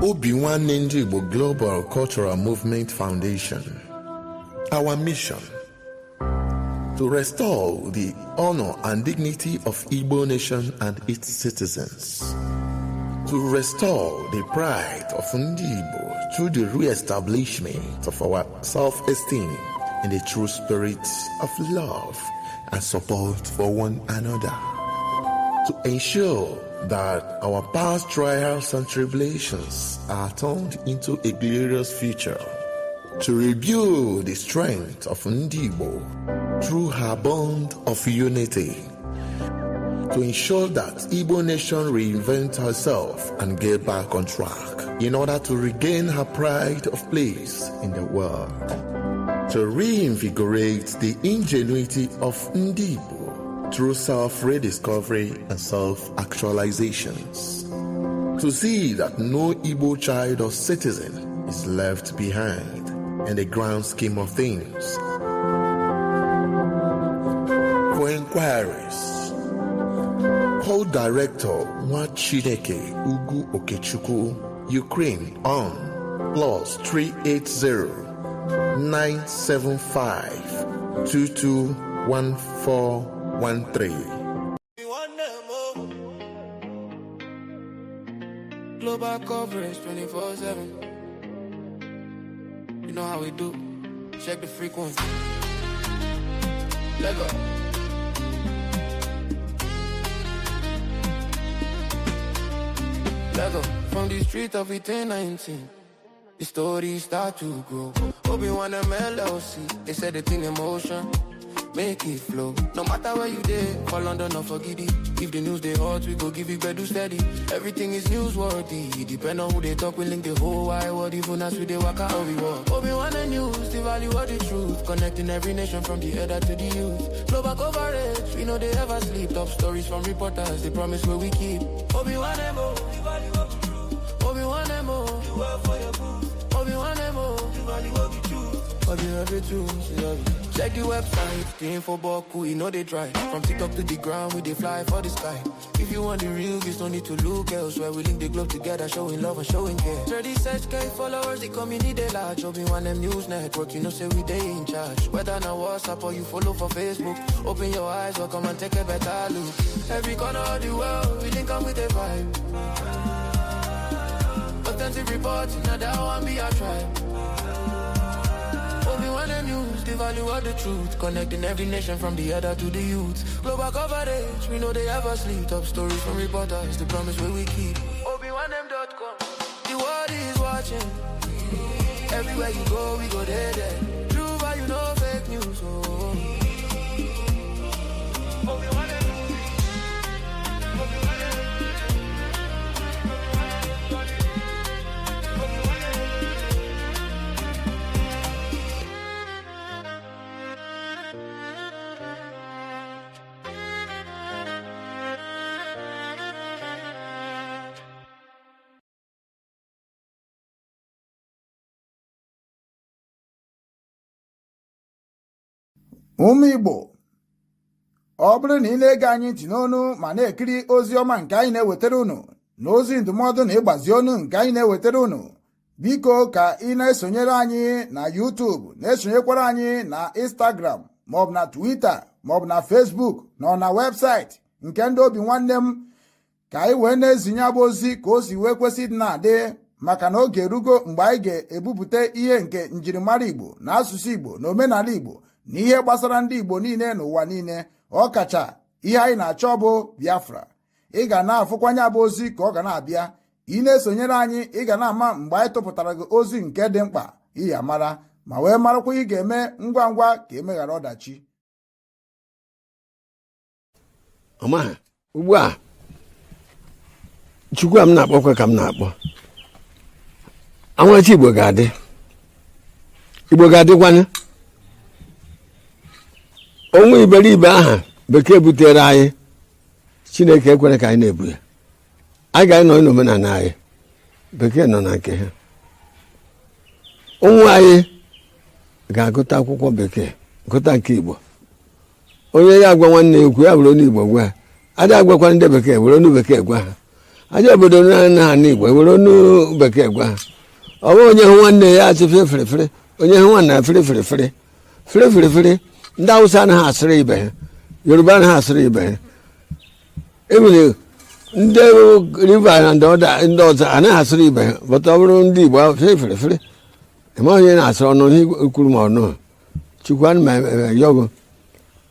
Obi Nwanne Ndị Igbo Global Cultural Movement Foundation. Our mission: to restore the honor and dignity of Igbo nation and its citizens, to restore the pride of Ndị Igbo through the re-establishment of our self-esteem in the true spirit of love and support for one another, to ensure that our past trials and tribulations are turned into a glorious future, to rebuild the strength of Ndị Igbo through her bond of unity, to ensure that Igbo nation reinvent herself and get back on track in order to regain her pride of place in the world, to reinvigorate the ingenuity of Ndị Igbo through self-rediscovery and self-actualizations, to see that no Igbo child or citizen is left behind in the grand scheme of things. For inquiries, call Director Nwachineke Ugu Okechukwu, Ukraine, on +380 975 221413. Global coverage 24/7. You know how we do. Check the frequency. Let go. Let go. From the street of 1819, the story start to grow. Obi-Wan MLLC, they set the thing in motion. Make it flow. No matter where you dey, for London or for Giddy. If the news dey hot, we go give you better steady. Everything is newsworthy. Depend on who they talk, we link the whole wide world. Even as we dey walk out, we walk. Obi-Wan the news, the value of the truth. Connecting every nation from the elder to the youth. Global coverage, we know they ever sleep. Top stories from reporters, they promise where we keep. Obi-Wan M.O. The value of the truth. Obi-Wan M.O. The world for your booth. Obi-Wan M.O. The value of the truth. Obi-Wan the truth. Check the website, the info boku, you know they dry. From TikTok to the ground, we they fly for the sky. If you want the real, there's no need to look elsewhere. We link the globe together, showing love and showing care. 36K followers, the community they large. Obi-Wan M News Network, you know say we they in charge. Whether na WhatsApp or you follow for Facebook, open your eyes, welcome and take a better look. Every corner of the world, we link up with the vibe. Authentic reporting, now that one be our tribe. Obi-Wan the news, the value of the truth. Connecting every nation from the other to the youth. Global coverage, we know they ever sleep. Top stories from reporters, the promise where we keep. ObiWanem.com, the world is watching. Everywhere you go, we go there, there. True value, no fake news. Oh. Ụmụ Igbo, ọ bụrụ na ị na-ege anyị ntị n'onu ma na-ekiri ozi ọma nke anyị na-ewetara unu na ozi ndụmọdụ na ịgbazi onu nke anyị na-ewetara unu, biko ka ị na-esonyere anyị na YouTube, na-esonyekwara anyị na Instagram, maọbụ na Twitter, maọbụ na Facebook, na ọ na webụsaịtị nke ndị Obi Nwanne m, ka anyị wee na-ezinye abụ ozi ka o si wee kwesị ịdị na-adị, maka na oge erugo mgbe anyị ga-ebupụta ihe nke njirimara Igbo na asụsụ Igbo na omenala Igbo na ihe gbasara ndị Igbo niile n'ụwa niile, ọ kacha ihe anyị na-achọ bụ Biafra. Ị ga na-afụkwanye abụ ozi ka ọ ga na-abịa. Ị na-esonyere anyị, ị ga na-ama mgbe anyị tụpụtara gị ozi nke dị mkpa iyi amara ma wee marakwa ị ga-eme ngwa ngwa ka emeghara ọdachi. Ọma ugbu a, Chukwu a m na-akpọkwa ka m na-akpọ anwụrachi. Igbo ga-adị, Igbo ga-adịkwanye. Onwe iberibe aha bekee butere anyị, Chineke ekwere ka anyị na-ebu ya. Anyị ga-anọ n'omenala anyị, bekee nọ na nke ha. Ụmụ anyị ga-agụta akwụkwọ bekee, gụta nke Igbo. Onye ya agwa nwanne ya okwu, ya were onu Igbo gwa ya. Adị agwakwa ndị bekee, were onu bekee gwa ha. Aja obodo na anụ Igbo were ọnụ bekee gwa ha. Ọ bụghị onye hụ nwanne ya asị fere fere fere, onye hụ nwanne ya fere fere fere fere fere fere. Ndị Awụsa anaghị asịrị ibe ha, Yoruba anaghị asịrị ibe ha, ebere ndị River na ndị ọzọ anaghị asịrị ibe ha. Bọta ọ bụrụ ndị Igbo, fere fere fere, eme onye na-asịrị ọnụ ihe kwuru ma ọnụ. Chukwu, ana m ayọgụ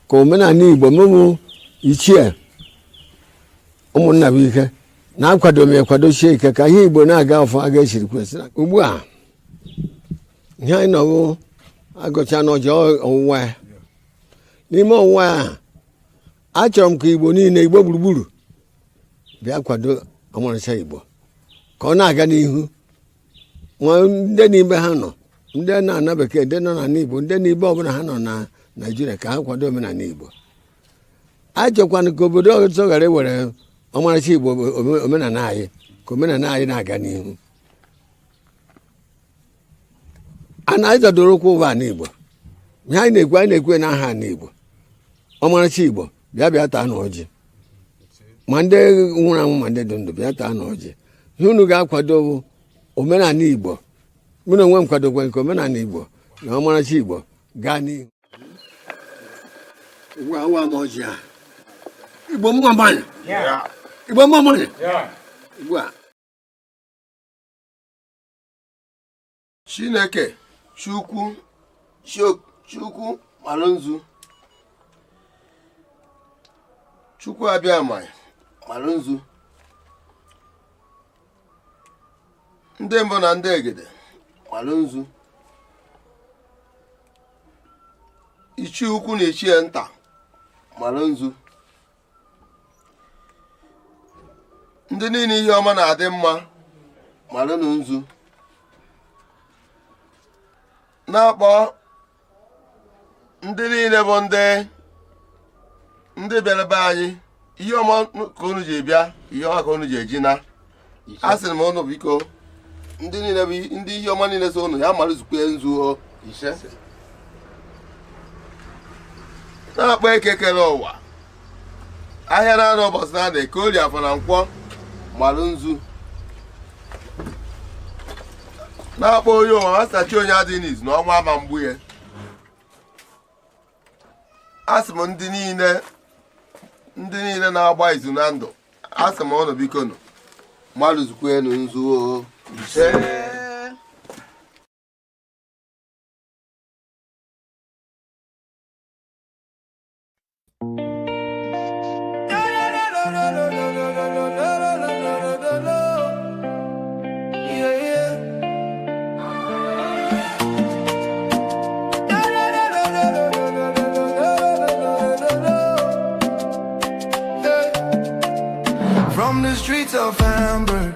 ka omenala Igbo mụmụ ichie ụmụnna bụ ike na-akwado m, ekwadochie ike ka ihe Igbo na-aga ọfụ aga esiri kwesị. Ugbu a ihe anyị nọwụ agụcha n'ọjọ ọwụwa ya. N'ime ọwụwa ya, achọrọ m ka Igbo niile, Igbo gburugburu, bịa kwado ọmarịcha Igbo ka ọ na-aga n'ihu. Nwa ndị n'ibe ha nọ, ndị na-ana bekee, ndị nọ n'ala Igbo, ndị n'ibe ọbụla ha nọ na Naijiria, ka ha kwado omenala Igbo. Achọkwana ka obodo ọzọ ghara iwere ọmarịcha Igbo, omenala anyị, ka omenala anyị na-aga n'ihu. A na anyị zọdoro ụkwụ ụwa ala Igbo. Ihe anyị na-ekwu, anyị na-ekwu n'aha ala Igbo, ọmarịcha Igbo. Bịa, bịa taa na ọjị, ma ndị nwụrụ anwụ ma ndị dị ndụ, bịa taa na ọjị. Ihe unu ga-akwado bụ omenala Igbo. Mụ na onwe m kwadokwa nke omenala Igbo na ọmarịcha Igbo gaa n'ihu. Ugbu a, awa m ọjị a. Igbo mma mmanya, Igbo mma mmanya. Ugbu a. Chineke Chukwu, Chukwu malụ nzu, Chukwu abịa ma malụ nzu, ndị mbụ na ndị egede malụ nzu, ichie ukwu na ichie nta malụ nzu, ndị niile ihe ọma na-adị mma malụnụ nzu. Na-akpọ ndị niile bụ ndị bịara be anyị, ihe ọma ka unu ji bịa, ihe ọma ka unu ji eji na. A sịrị m unu biko, ndị niile bụ ndị ihe ọma niile so unu ya malụzukwe nzu o. Na-akpọ eke kere ụwa, ahịa na-anọ ụbọchị na-ada, eke, orie, afọ na nkwọ malụ nzu. Na-akpọ onye ụwa masachi onye adịghị n'izu na ọnwa ama mgbu ya. Asị m ndị niile na-agba izu na ndụ, asị m ụnụ biko nụ malụzukwenu nzu o. Ise. From the streets of Hamburg,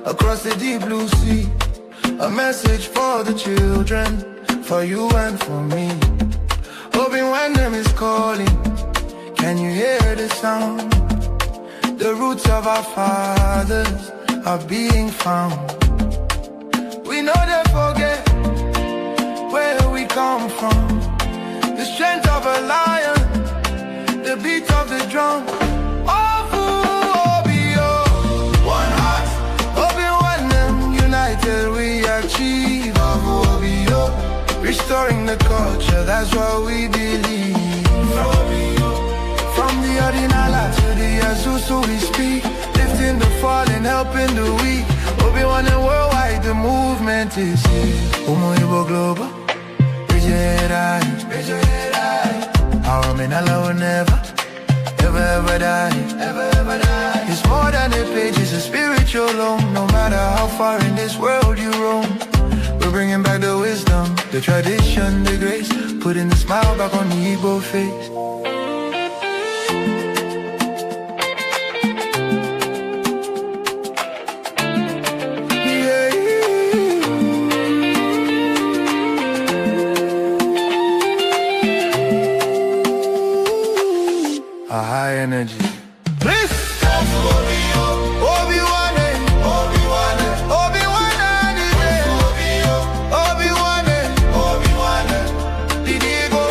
across the deep blue sea, a message for the children, for you and for me. Obi Nwanne is calling, can you hear the sound? The roots of our fathers are being found. We no dey forget where we come from. The strength of a lion, the beat of the drum. Ofu obi o, one heart. Obi Nwanne, united we achieve. Ofu obi o, restoring the culture, that's what we believe. From the Odinala to the Azusu we speak, lifting the fallen, helping the weak. Obi Nwanne worldwide, the movement is here. Umu Igbo Global, raise your head high, raise your head high. Our Omenala will never, ever, ever die, ever, ever die. It's more than a page, it's a spiritual home. No matter how far in this world you roam, we're bringing back the wisdom, the tradition, the grace, putting the smile back on the Igbo face. Yeah. A high energy. Please. Obi-Wan, Obi-Wan, Obi-Wan, Obi-Wan, Obi-Wan, Didigo,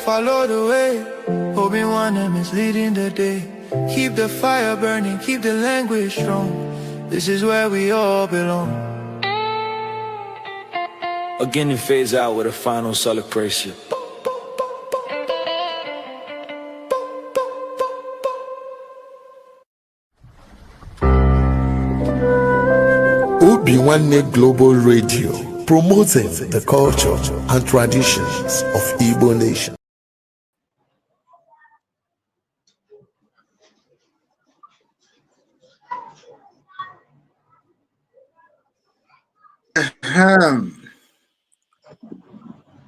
Follow the way. Obi-Wan is leading the day. Keep the fire burning, keep the language strong. This is where we all belong. Again, it fades out with a final celebration. Obi Nwanne Global Radio, promoting the culture and traditions of Igbo nation. Ahem.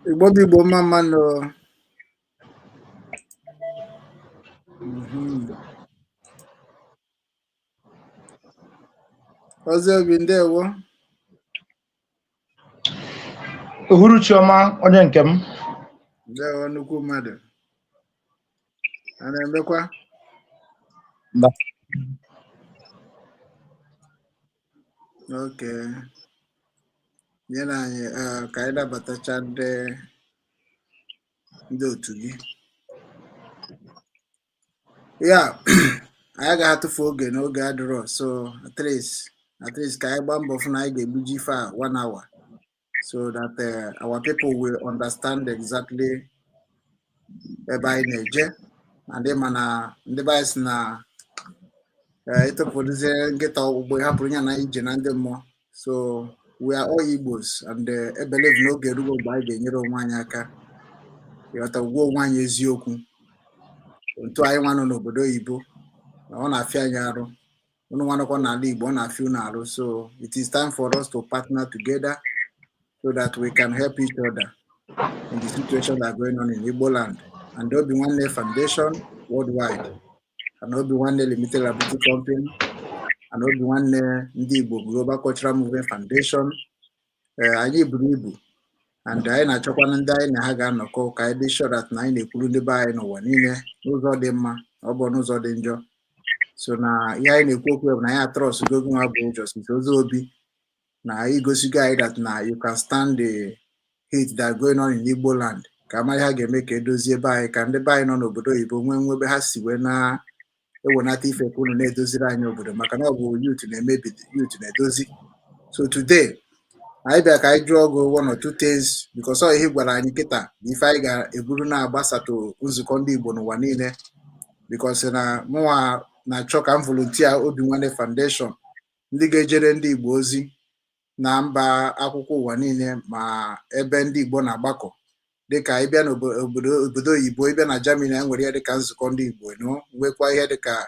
Igbo bụ Igbo, mma mma nụ. Ozi obi, ndewo. Uhuruchi ọma, onye nke m. Ndewo, nnukwu mmadụ. A na-emekwa? Oke nyere anyị ka anyị nabatacha ndị otu gị ya. Anyị agaghị atụfu oge n'oge adịrọ, so at least ka anyị gbaa mbọ fụ na anyị ga-egbuji ife a one hour so that our people will understand exactly ebe anyị na-eje. Na ndị ma na ndị be anyị si na ịtụpụrụzie nkịta ọgbụgbọ, hapụrụ ya na ije na ndị mmụọ. So we are all Igbos and I believe n'oge erugo mgbe anyị ga-enyere onwe anyị aka ịghọta, gwa onwe anyị eziokwu. Otu anyị nwa nọ n'obodo oyibo na ọ na-afịa anyị arụ, unu nwa nọkwa n'ala Igbo, ọ na-afịa unu arụ. So it is time for us to partner together so that we can help each other in the situation that are going on in Igbo land. And Obi Nwanne Foundation worldwide and Obi Nwanne Limited Liability Company and Obi Nwanne Ndị Igbo Global Cultural Movement Foundation, anyị buru ibu and anyị na-achọkwana ndị anyị na ha ga-anọkọ ka anyị dị sure that na anyị na-ekwuru ndị be anyị n'ụwa niile n'ụzọ dị mma, ọ bụ n'ụzọ dị njọ. So na ihe anyị na-ekwu okwu bụ na anyị atrust gogo nwa bụ Justice Ozobi na anyị gosigo anyị that na you can stand the heat that going on in Igbo land, ka amaghị ha ga-eme ka edozie ebe anyị, ka ndị be anyị nọ n'obodo oyibo nwee nwebe ha si wee na-ewenata ife, ka unu na-edoziri anyị obodo, maka na ọ bụ youth na-emebi, youth na-edozi. So today anyị bịa ka anyị jụọ ọgụ one or two things, because ọ ihe gwara anyị kịta bụ ife anyị ga-eburu na-agbasatụ nzukọ ndị Igbo n'ụwa niile, because na mụnwa na-achọ ka m volunteer Obi Nwanne Foundation, ndị ga-ejere ndị Igbo ozi na mba akwụkwọ ụwa niile, ma ebe ndị Igbo na-agbakọ, dịka ịbịa n'obodo obodo oyibo, ịbịa na Germany, e nwere ihe dịka nzukọ ndị Igbo, no nwekwa ihe dịka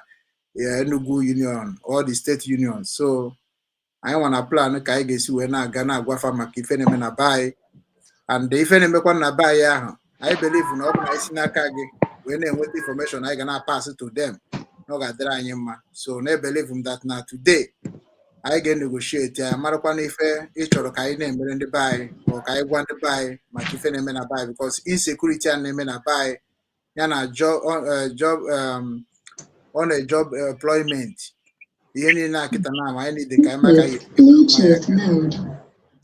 Enugu Union, all the state unions. So anyị nwa na plan ka anyị ga-esi wee na-aga na-agwafa maka ife na-eme na be anyị and ife na-emekwa na be anyị ahụ. Anyị believe na ọ bụ na anyị si n'aka gị wee na-enweta information anyị ga na-pass to them, na ọ ga-adịrị anyị mma. So na believe m that na today anyị ga-enegotiate ya, marakwa na ife ị chọrọ ka anyị na-emere ndị be anyị, ma ka anyị gwa ndị be anyị maka ife na-eme na be anyị, because insecurity a na-eme na be anyị ya na job ọ na job employment, ihe niile a kịta na ama anyị niile ka anyị maka Bluetooth mode.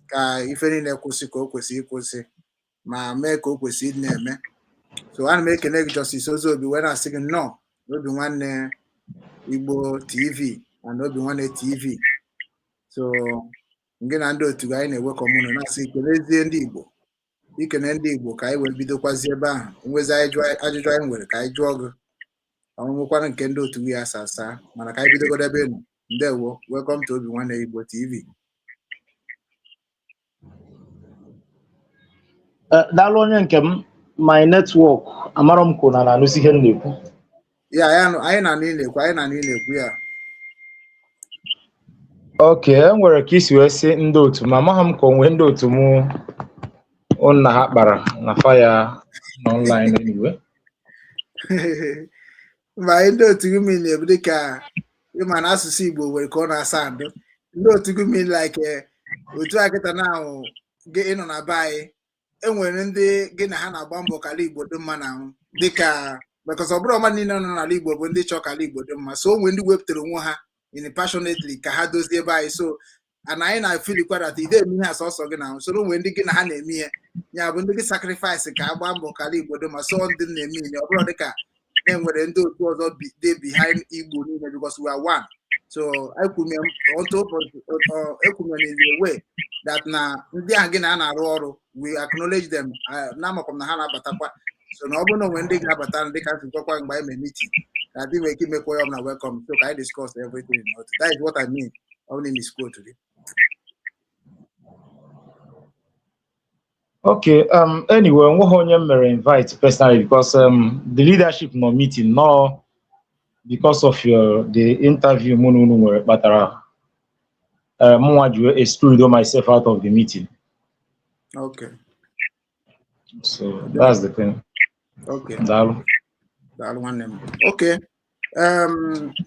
Ka ife niile kwụsị ka o kwesịrị ịkwụsị, ma mee ka o kwesịrị ịdị na-eme. So ana m ekene gị, Justice Ozobi, wee na-asị gị nnọọ n'Obi Nwanne Igbo TV and Obi Nwanne TV. So gị na ndị otu gị, anyị na-ewekọ mụnụ na-asị ikelezie ndị Igbo, ikene ndị Igbo, ka anyị wee bidokwazie ebe ahụ nwezi ajụjụ anyị nwere ka anyị jụọ gị, ọnwụnwekwana nke ndị otu gị asa asa, mana ka anyị bidogodo ebe ị nọ. Ndewo, welcome to Obi Nwanne Igbo TV. Daalụ, onye nke m. My network, amarọ m ka unu na-anụzi ihe m na-ekwu. Ya anyị na-anụ ị na-ekwu, anyị na-anụ ị na-ekwu ya. Ok, e nwere ka isi wee sị ndị otu m, amaghị m ka o nwee ndị otu m unu na ha kpara na faya online anyway. Mba, anyị ndị otu gị mean na-ebu dịka ịma na asụsụ Igbo nwere ka ọ na-asa ndụ. Ndị otu gị mean like otu a kịta na ahụ gị ịnọ na be anyị, enwere ndị gị na ha na-agba mbọ ka ala Igbo dị mma na ahụ, dịka because ọ bụrụ ọma niile nọ n'ala Igbo bụ ndị chọọ ka ala Igbo dị mma. So o nwere ndị wepụtara onwe ha in passionately ka ha dozie ebe anyị. So And anyị na-feelikwa that ide eme ihe asọsọ gị na soro nwee ndị gị na ha na-eme ihe, ya bụ ndị gị sacrifice ka agba mbọ ka ala Igbo dị ma so ndị na-eme ihe. Ọ bụrụ dịka na-enwere ndị otu ọzọ dị behind Igbo niile, because we are one. So ekwume ekwume in the way that na ndị ahụ gị na a na-arụ ọrụ, we acknowledge them. Na-amakwa m na ha na-abatakwa, so na ọ bụrụ na onwe ndị ga-abata, ndị ka nzukọkwa mgbe anyị mere meeting, na dị nwere ike imekwa ya na welcome, so ka anyị discuss everything. That is what I mean. Ọ bụrụ na misquote gị. Okay, anyway, nweghị onye m mere invite personally because the leadership nọ meeting, nọ because of your the interview mụ na unu nwere kpatara mụnwa ji wee exclude myself out of the meeting. Okay. So that's the thing. Okay. Daalụ. Daalụ, nwanne m. Okay.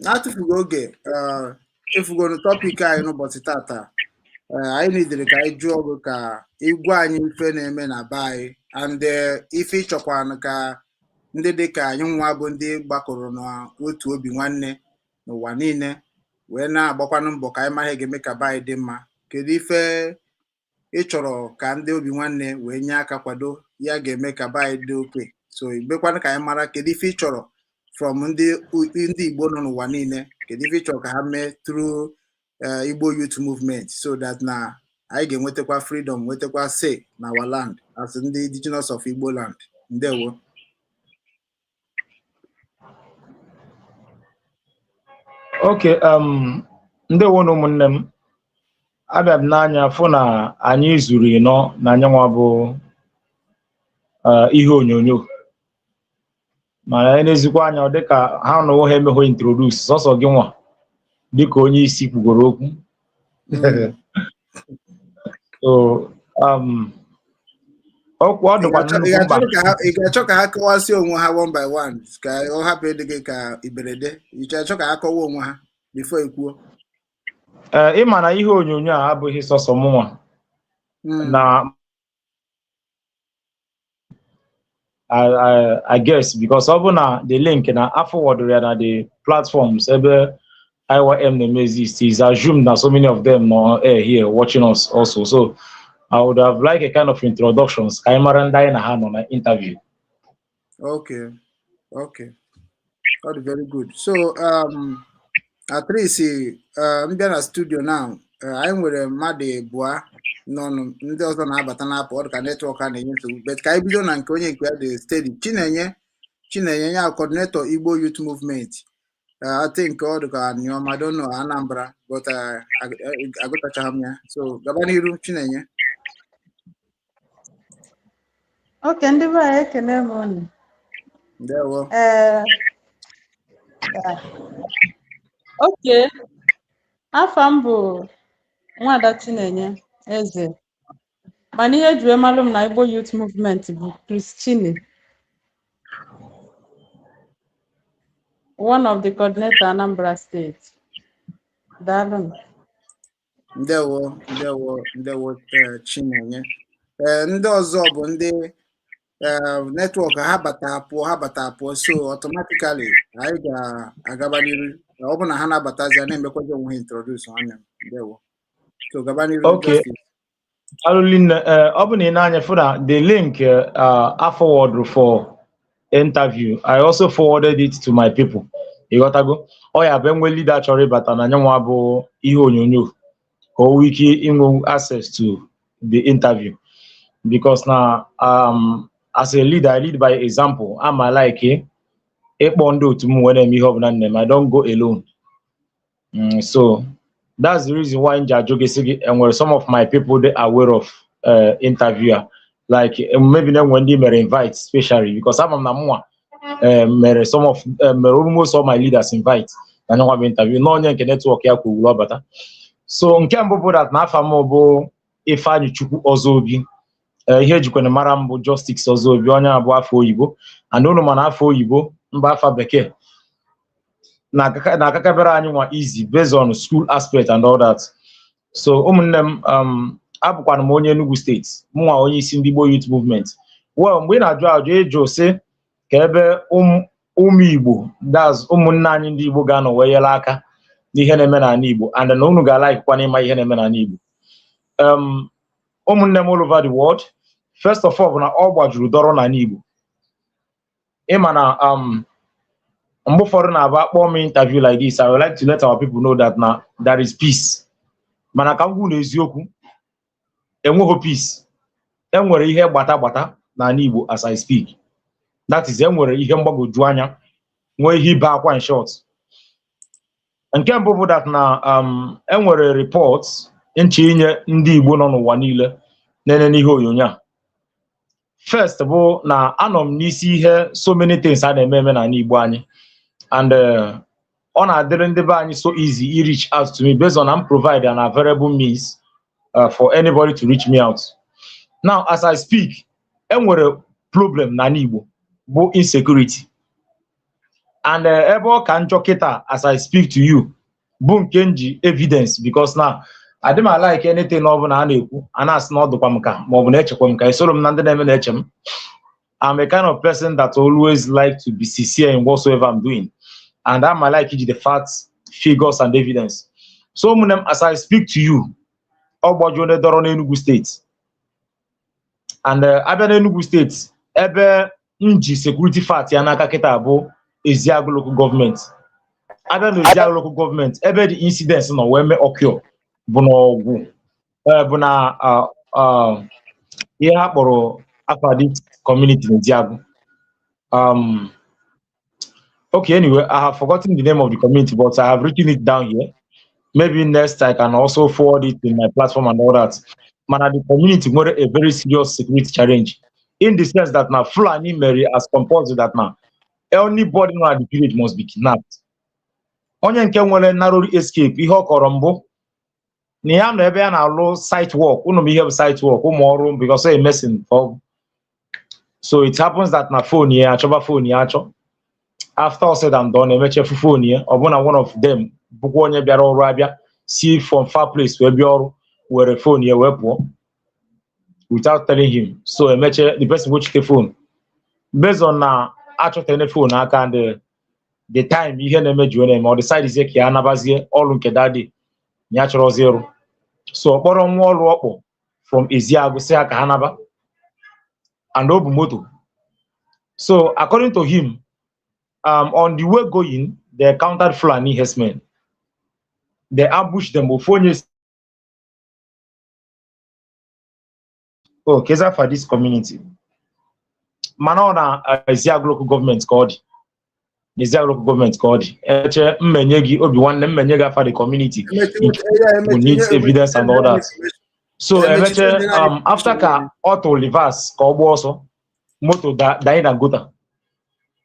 Na-atụfughị oge, efugonu topic anyị n'ụbọchị tata. Anyị nidere ka anyị jụọ gị ka ịgwa anyị ife na-eme na be anyị and ife ịchọkwanụ ka ndị dị ka anyị nwa bụ ndị gbakọrọ n'otu obi nwanne n'ụwa niile wee na-agbakwanụ mbọ ka anyị mara ihe ga-eme ka be anyị dị mma. Kedu ife ị chọrọ ka ndị obi nwanne wee nye aka kwado ya ga-eme ka be anyị dị oke? So mekwanụ ka anyị mara kedu ife ị chọrọ from ndị Igbo nọ n'ụwa niile. Kedu ife ị chọrọ ka ha mee through Igbo Youth Movement so that na anyị ga-enwetakwa freedom, nwetakwa say na our land as ndị indigenous of Igbo land? Ndewo. Okay, ndewo na ụmụnne m. Abịa m n'anya fụ na anyị zuru ịnọ na anyanwụ bụ ihe onyonyo, mana anyị na-ezikwa anya, ọ dịka ha na ha emegho introduce sọsọ gị nwa dịka onye isi kwugoro okwu. So okwu ọ dịkwa nnukwu mkpa. Ị ga-achọ ka ha kọwasị onwe ha one by one ka ọ hapụ ịdị gị ka iberede? Ị ga-achọ ka ha kọwa onwe ha before i kwuo? Ee, ị ma na ihe onyonyo a abụghị sọsọ mụnwa na I guess because ọ bụ na the link na a forwarded ya na the platforms ebe IYM na-eme exist, is assumed that so many of them nọ on air here watching us also. So I would have liked a kind of introductions ka anyị mara ndị anyị na ha nọ na interview. Okay. That's very good. So at least m bịa na studio now, anyị nwere mmadụ abụọ nọnụ, ndị ọzọ na-abata na-apụ, ọ dị ka network a na-enye nsogbu, but ka anyị bido na nke onye nke ya dị steady, Chinenye. Chinenye ya coordinator Igbo Youth Movement. I think ọ dị ka Anioma, I don't know, Anambra, but agụtachaghị m ya. So gaba n'iru, Chinenye. Okay, ndị be anyị, ekene m unu. Ndewo. Ee, okay, afa m bụ Nwada Chinenye Eze, mana ihe eji wee malụ m na Igbo Youth Movement bụ Chris Chini, one of the coordinator Anambra State. Daalụ. Ndewo, ndewo, ndewo, Chinenye. Ee, ndị ọzọ bụ ndị network ha bata pụọ, ha bata pụọ, so automatically anyị ga-agaba n'iru. Ọ bụ na ha na-abatazi, a na-emekwazi onwe ha introduce. Nwanne m, ndewo. So gaba n'iru. Okay. Justice. Alụlinne, ọ bụ na ị na-anya fụ na the link I forward for interview, I also forwarded it to my people. Ịghọtago? Ọ ya bụ enwe leader chọrọ ịbata na nyanwa bụ ihe onyonyo ka o nwee ike inwe access to the interview, because na as a leader, I lead by example. Ama like ịkpọ ndị otu m wee na-eme ihe ọbụla nne m. I don't go alone. So that's the reason why m ji ajụ gị sị gị enwere some of my people dey aware of interview a, like maybe na enwe ndị mere invite specially, because ama m na mụnwa mere some of mere almost all my leaders invite na nyanwa bụ interview na onye nke network ya kwuru ọbata. So nke mbụ bụ that na afa m bụ Ifeanyị Chukwu Ọzọobi. Ihe ejikwana mara m bụ Justice Ọzọobi, onye abụ afọ oyibo, and unu ma na afọ oyibo mba afa bekee na-akakabere anyị nwa easy based on school aspect and all that. So ụmụnne m, abụkwana m onye Enugu Steeti, mụnwa onye isi ndị Igbo Youth Movement. Well, mgbe ị na-ajụ ajụ ịjụ sị ka ebe ụmụ Igbo, that's ụmụnne anyị ndị Igbo ga-anọ wee nyere aka n'ihe na-eme n'ala Igbo, and na unu ga-alaikwa n'ịma ihe na-eme n'ala Igbo. Ụmụnne m all over the world, first of all bụ na ọ gbajuru dọrọ n'ala Igbo. Ịma na mgbe ụfọdụ na-aba kpọọ m interview like this, I would like to let our people know that na there is peace. Mana ka m gwu na eziokwu, enweghị peace. Enwere ihe gbata gbata n'ala Igbo as I speak. That is, enwere ihe mgbagwoju anya, nwee ihe ibe akwa in short. Nke mbụ bụ that na enwere reports nche inye ndị Igbo nọ n'ụwa niile na-ene n'ihe onyonyo a. First bụ na anọ m n'isi ihe so many things a na-eme eme n'ala Igbo anyị, and ọ na-adịrị ndị be anyị so easy i reach out to me based on I'm provide an available means for anybody to reach me out. Now, as I speak, enwere problem n'ala Igbo bụ insecurity, and ebe ọ ka njọ kịta as I speak to you bụ nke m ji evidence, because na adị m like anything ọ bụla a na-ekwu a na-asị na ọ dịkwa m ka ma ọ bụ na echekwa m ka esoro m na ndị na-eme na-eche m. I'm a kind of person that always like to be sincere in whatsoever I'm doing, and I'm like the facts, figures and evidence. So ụmụnne m, as I speak to you, ọ gbajuo onye dọrọ n'Enugu Steeti, and abịa n'Enugu Steeti, ebe m ji security fact ya n'aka kịta bụ Eziagụ Local Government. Abịa na Eziagụ Local Government, ebe the incidents nọ wee mee occur bụ n'ọgwụ, bụ na ihe ha kpọrọ Afadi community n'Eziagụ. Okay, anyway, I have forgotten the name of the community, but I have written it down here. Maybe next I can also forward it in my platform and all that. Mana the community nwere a very serious security challenge, in the sense that now Fulani mere as compulsory that now anybody nọ at the village must be kidnapped. Onye nke nwere narrow escape, ihe ọ kọrọ mbụ na ya nọ ebe ya na-alụ site work. Unu m ihe bụ site work, ụmụ ọrụ, because a mesin. So it happens that na phone ya achọba, phone ya achọ. After all said and done, emechefu phone ya. Ọbụna one of them bụkwa onye bịara ọrụ, abịa si from far place wee bịa ọrụ, were phone ya wee pụọ without telling him. So emeche the person wechite phone based on na achọtene phone aka, and the time ihe na-eme ji na-eme, ọ decide ka ya anabazie ọrụ nke dadi ya chọrọzi ịrụ. So ọ kpọrọ nwa ọrụ ọkpọ from Eziagụ, si ha ka ha naba, and o bu moto. So according to him, on the way going, they encountered Fulani herdsmen. They ambushed them. Ofu onye, oh, keza for this community, mana ọ na Eziagụ Local Government ka ọ dị, Eziagụ Local Government ka ọ dị. Eche mmenye gị obi nwanne, mmenye gị afa the community who needs evidence and all that. So emeche, after ka ọ tụ reverse ka ọ gbaa ọsọ, moto danye na gutter.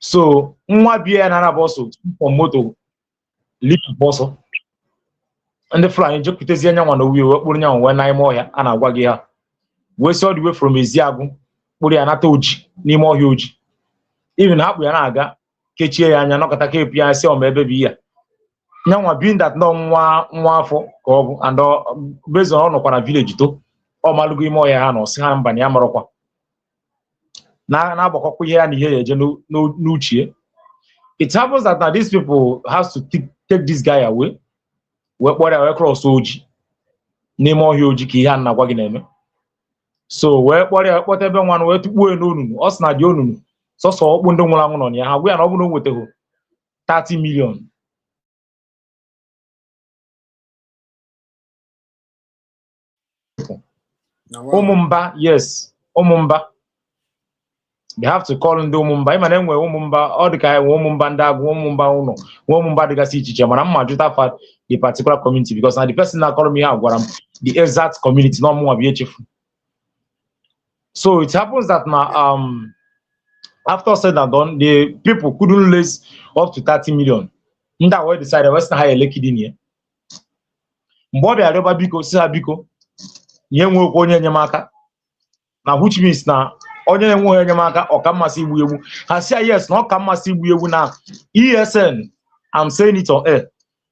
So nwa bie ya na-araba ọsọ from moto lipụ ọsọ. Ndị Fulani jekwutezie nyanwa na owi wee kpụrụ nyanwa wee n'ime ọhịa a na-agwa gị ha wee si all the way from Eziagụ kpụrụ ya nata Oji, n'ime ọhịa Oji. Even ha kpụ ya na-aga, kechie ya anya, nọkọta kepu ya, sị ọma ebe bụ ihe nyanwa, being that nọ nwa nwa afọ ka ọ bụ, and based on ọ nọkwa na village to ọ malụgo ime ọhịa ha nọ, sị ha mba, na ya marọkwa na na-agbakọkwa ihe ya na ihe ya eje n'uchie. It happens that now these people has to take this guy away, wee kpọrọ ya wee cross Oji, n'ime ọhịa Oji ka ihe a na-agwa gị na-eme. So wee kpọrọ ya kpọta ebe nwa wee tukpuo ya n'onunu. Ọ sị na dị onunu sọsọ ọkpụ ndị nwụrụ anwụ nọ na ya. Ha gwa ya na ọ bụrụ na o nwetaghị 30 million. Ụmụmba, yes, ụmụmba. They have to call ndị ụmụmba. Ịma na enwe ụmụmba, ọ dị ka enwe ụmụmba ndị agụ, ụmụmba ụlọ, nwee ụmụmba dịgasị iche iche, mana mma jụta fa the particular community, because na the person na-akọrọ m ihe a gwara m the exact community na ọmụnwa bụ echefu. So it happens that na after said and done, the people couldn't raise up to 30 million. Ndị a wee decide wee sị na ha ele kidney ya. Mgbe ọ bịara rịọba biko, si ha biko, ihe nwekwa onye enyemaka na, which means na onye na-enweghị enyemaka, ọ ka mmasị igbu egbu. Ha si ya yes, na ọ ka mmasị igbu egbu na ESN. I'm saying it on air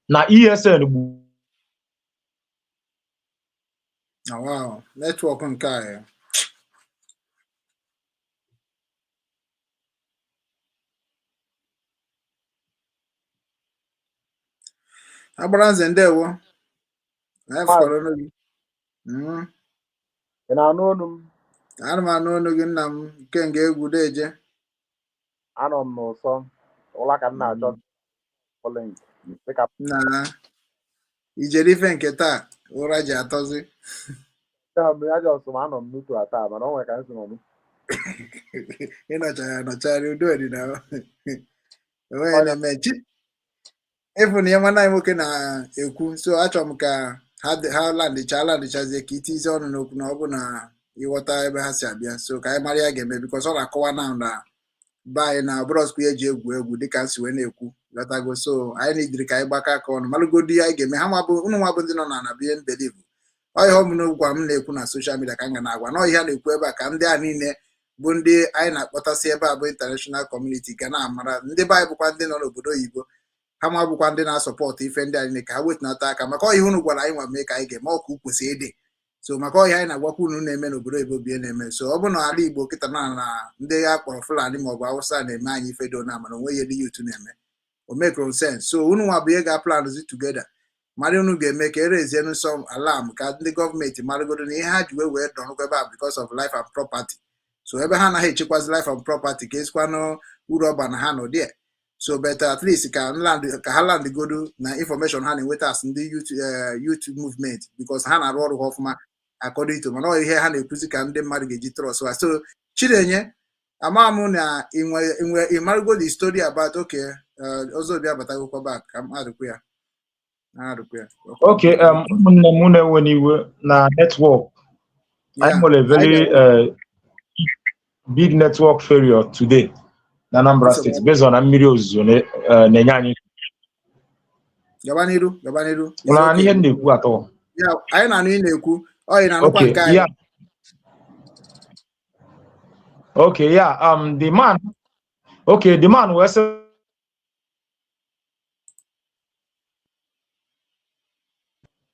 na ESN gbu Na wow, network nke a ya. Agbara nze, ndewo. Anyị fụkwara ọnụ gị. Ị na-anụ olu m? Ana m anụ ọnụ gị, nna m nke nga egwu deje. Anọ m n'ụsọ ụla ka m na-achọ link dịka Na ijere ife nke taa, ụra ji atọzi. Ya just m anọ m n'utu taa, mana o nwere ka m si nọdụ. Ịnọchara anọchara, udo dị na onweghị na-eme chi ịfụ na ihe nwanne anyị nwoke na-ekwu. So achọrọ m ka ha landịcha landịchazie ka itizi ọnụ n'okwu na ọ bụ na ịghọta ebe ha si abịa, so ka anyị mara ya ga-eme, because ọ na-akọwa na be anyị na bụrọskwa ihe eji egwu egwu dịka m si wee na-ekwu, ghọtago? So anyị nidiri ka anyị gbakọ aka ọnụ malụgodu ihe anyị ga-eme. Ha nwa bụ unu nwa bụ ndị nọ na ana bụ ihe mbelivu ọ ihe ọ bụla gwa m na-ekwu na social media ka m ga na-agwa na ọ ihe a na-ekwu ebe a, ka ndị a niile bụ ndị anyị na-akpọtasị ebe a bụ international community ga na-amara ndị be anyị bụkwa ndị nọ n'obodo oyibo, ha ma bụkwa ndị na-asọpọtụ ife ndị anyị ka ha wetunata aka maka ọ ihe unu gwara anyị nwa mee ka anyị ga-eme ọka kwesịrị ịdị. So maka ọhịa anyị na-agwakwa unu na-eme n'obodo oyibo bie na-eme. So ọ bụrụ na ala Igbo kịta na ndị a kpọrọ Fulani maọbụ Awụsa na-eme anyị ife do na mana onwe ihe ndị youth na-eme, o mekro sense. So unu nwa bụ ihe ga-planzi together mara unu ga-eme ka erezienu some alarm, ka ndị gọọmenti maragodo na ihe ha ji wee dọrọkwa ebe a because of life and property. So ebe ha anaghị echekwazi life and property, ka esikwanụ uru ọba na ha nọ there. So but at least ka land ka ha land godo na information ha na-enweta as ndị youth, youth movement, because ha na-arụ ọrụ ha ọfụma according to, mana ọ ihe ha na-ekwuzi ka ndị mmadụ ga-eji trust ha. So Chinenye, ama m na inwe ịmarụgo the story about, okay, Ozobi abatagokwa back, ka m adịkwa ya adịkwa ya. Okay, ụmụnne m na-ewe n'iwe na network. Anyị nwere very big network failure today na Anambra State based on na mmiri ozuzo na-enye anyị. Gaba n'iru, gaba n'iru. It's Ụlọ okay. ihe m na-ekwu atọ. Ya, anyị na-anụ ị na-ekwu ọ ị na-anụkwa Okay, nke anyị. yeah. Okay, yeah. The man, okay, the man wee sị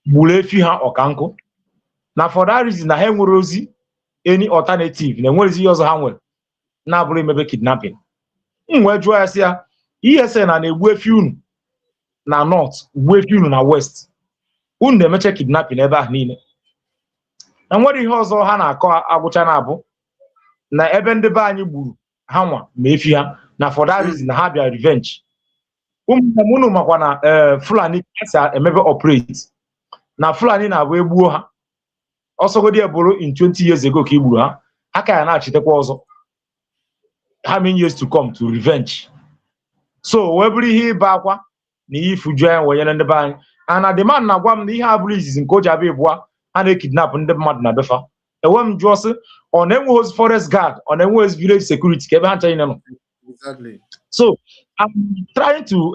gburu efi ha ọkankụ na for that reason na ha enwere ozi any alternative na enwerezi ihe ọzọ ha nwere na-abụrụ imebe kidnapping. M wee jụọ ya sị ya ESN na na-egbu efi unu na north, gbuo efi unu na west, unu na-emeche kidnapping ebe ahụ niile, na nwere ihe ọzọ ha na-akọ agwụcha na-abụ na ebe ndị be anyị gburu ha nwa ma efi ha, na for that reason na ha bịa revenge. Ụmụnne m, unu makwa na ee Fulani ka si emebe operate, na Fulani na-abụ egbuo ha ọsọgodi eburu in 20 years ago ka e gburu ha, ha ka ya na-achitekwa ọzọ how many years to come to revenge. So wee bụrụ ihe ịba akwa na ihe ifuju anya wee nyere ndị be anyị. And na the man na-agwa m na ihe a bụrụ izizi nke o ji abịa ịbụa ha na-ekidnap ndị mmadụ na befa. Enwe m jụọ sị, ọ na-enweghị ozi forest guard, ọ na-enweghị village security, ka ebe ha ncha niile nọ? So I'm trying to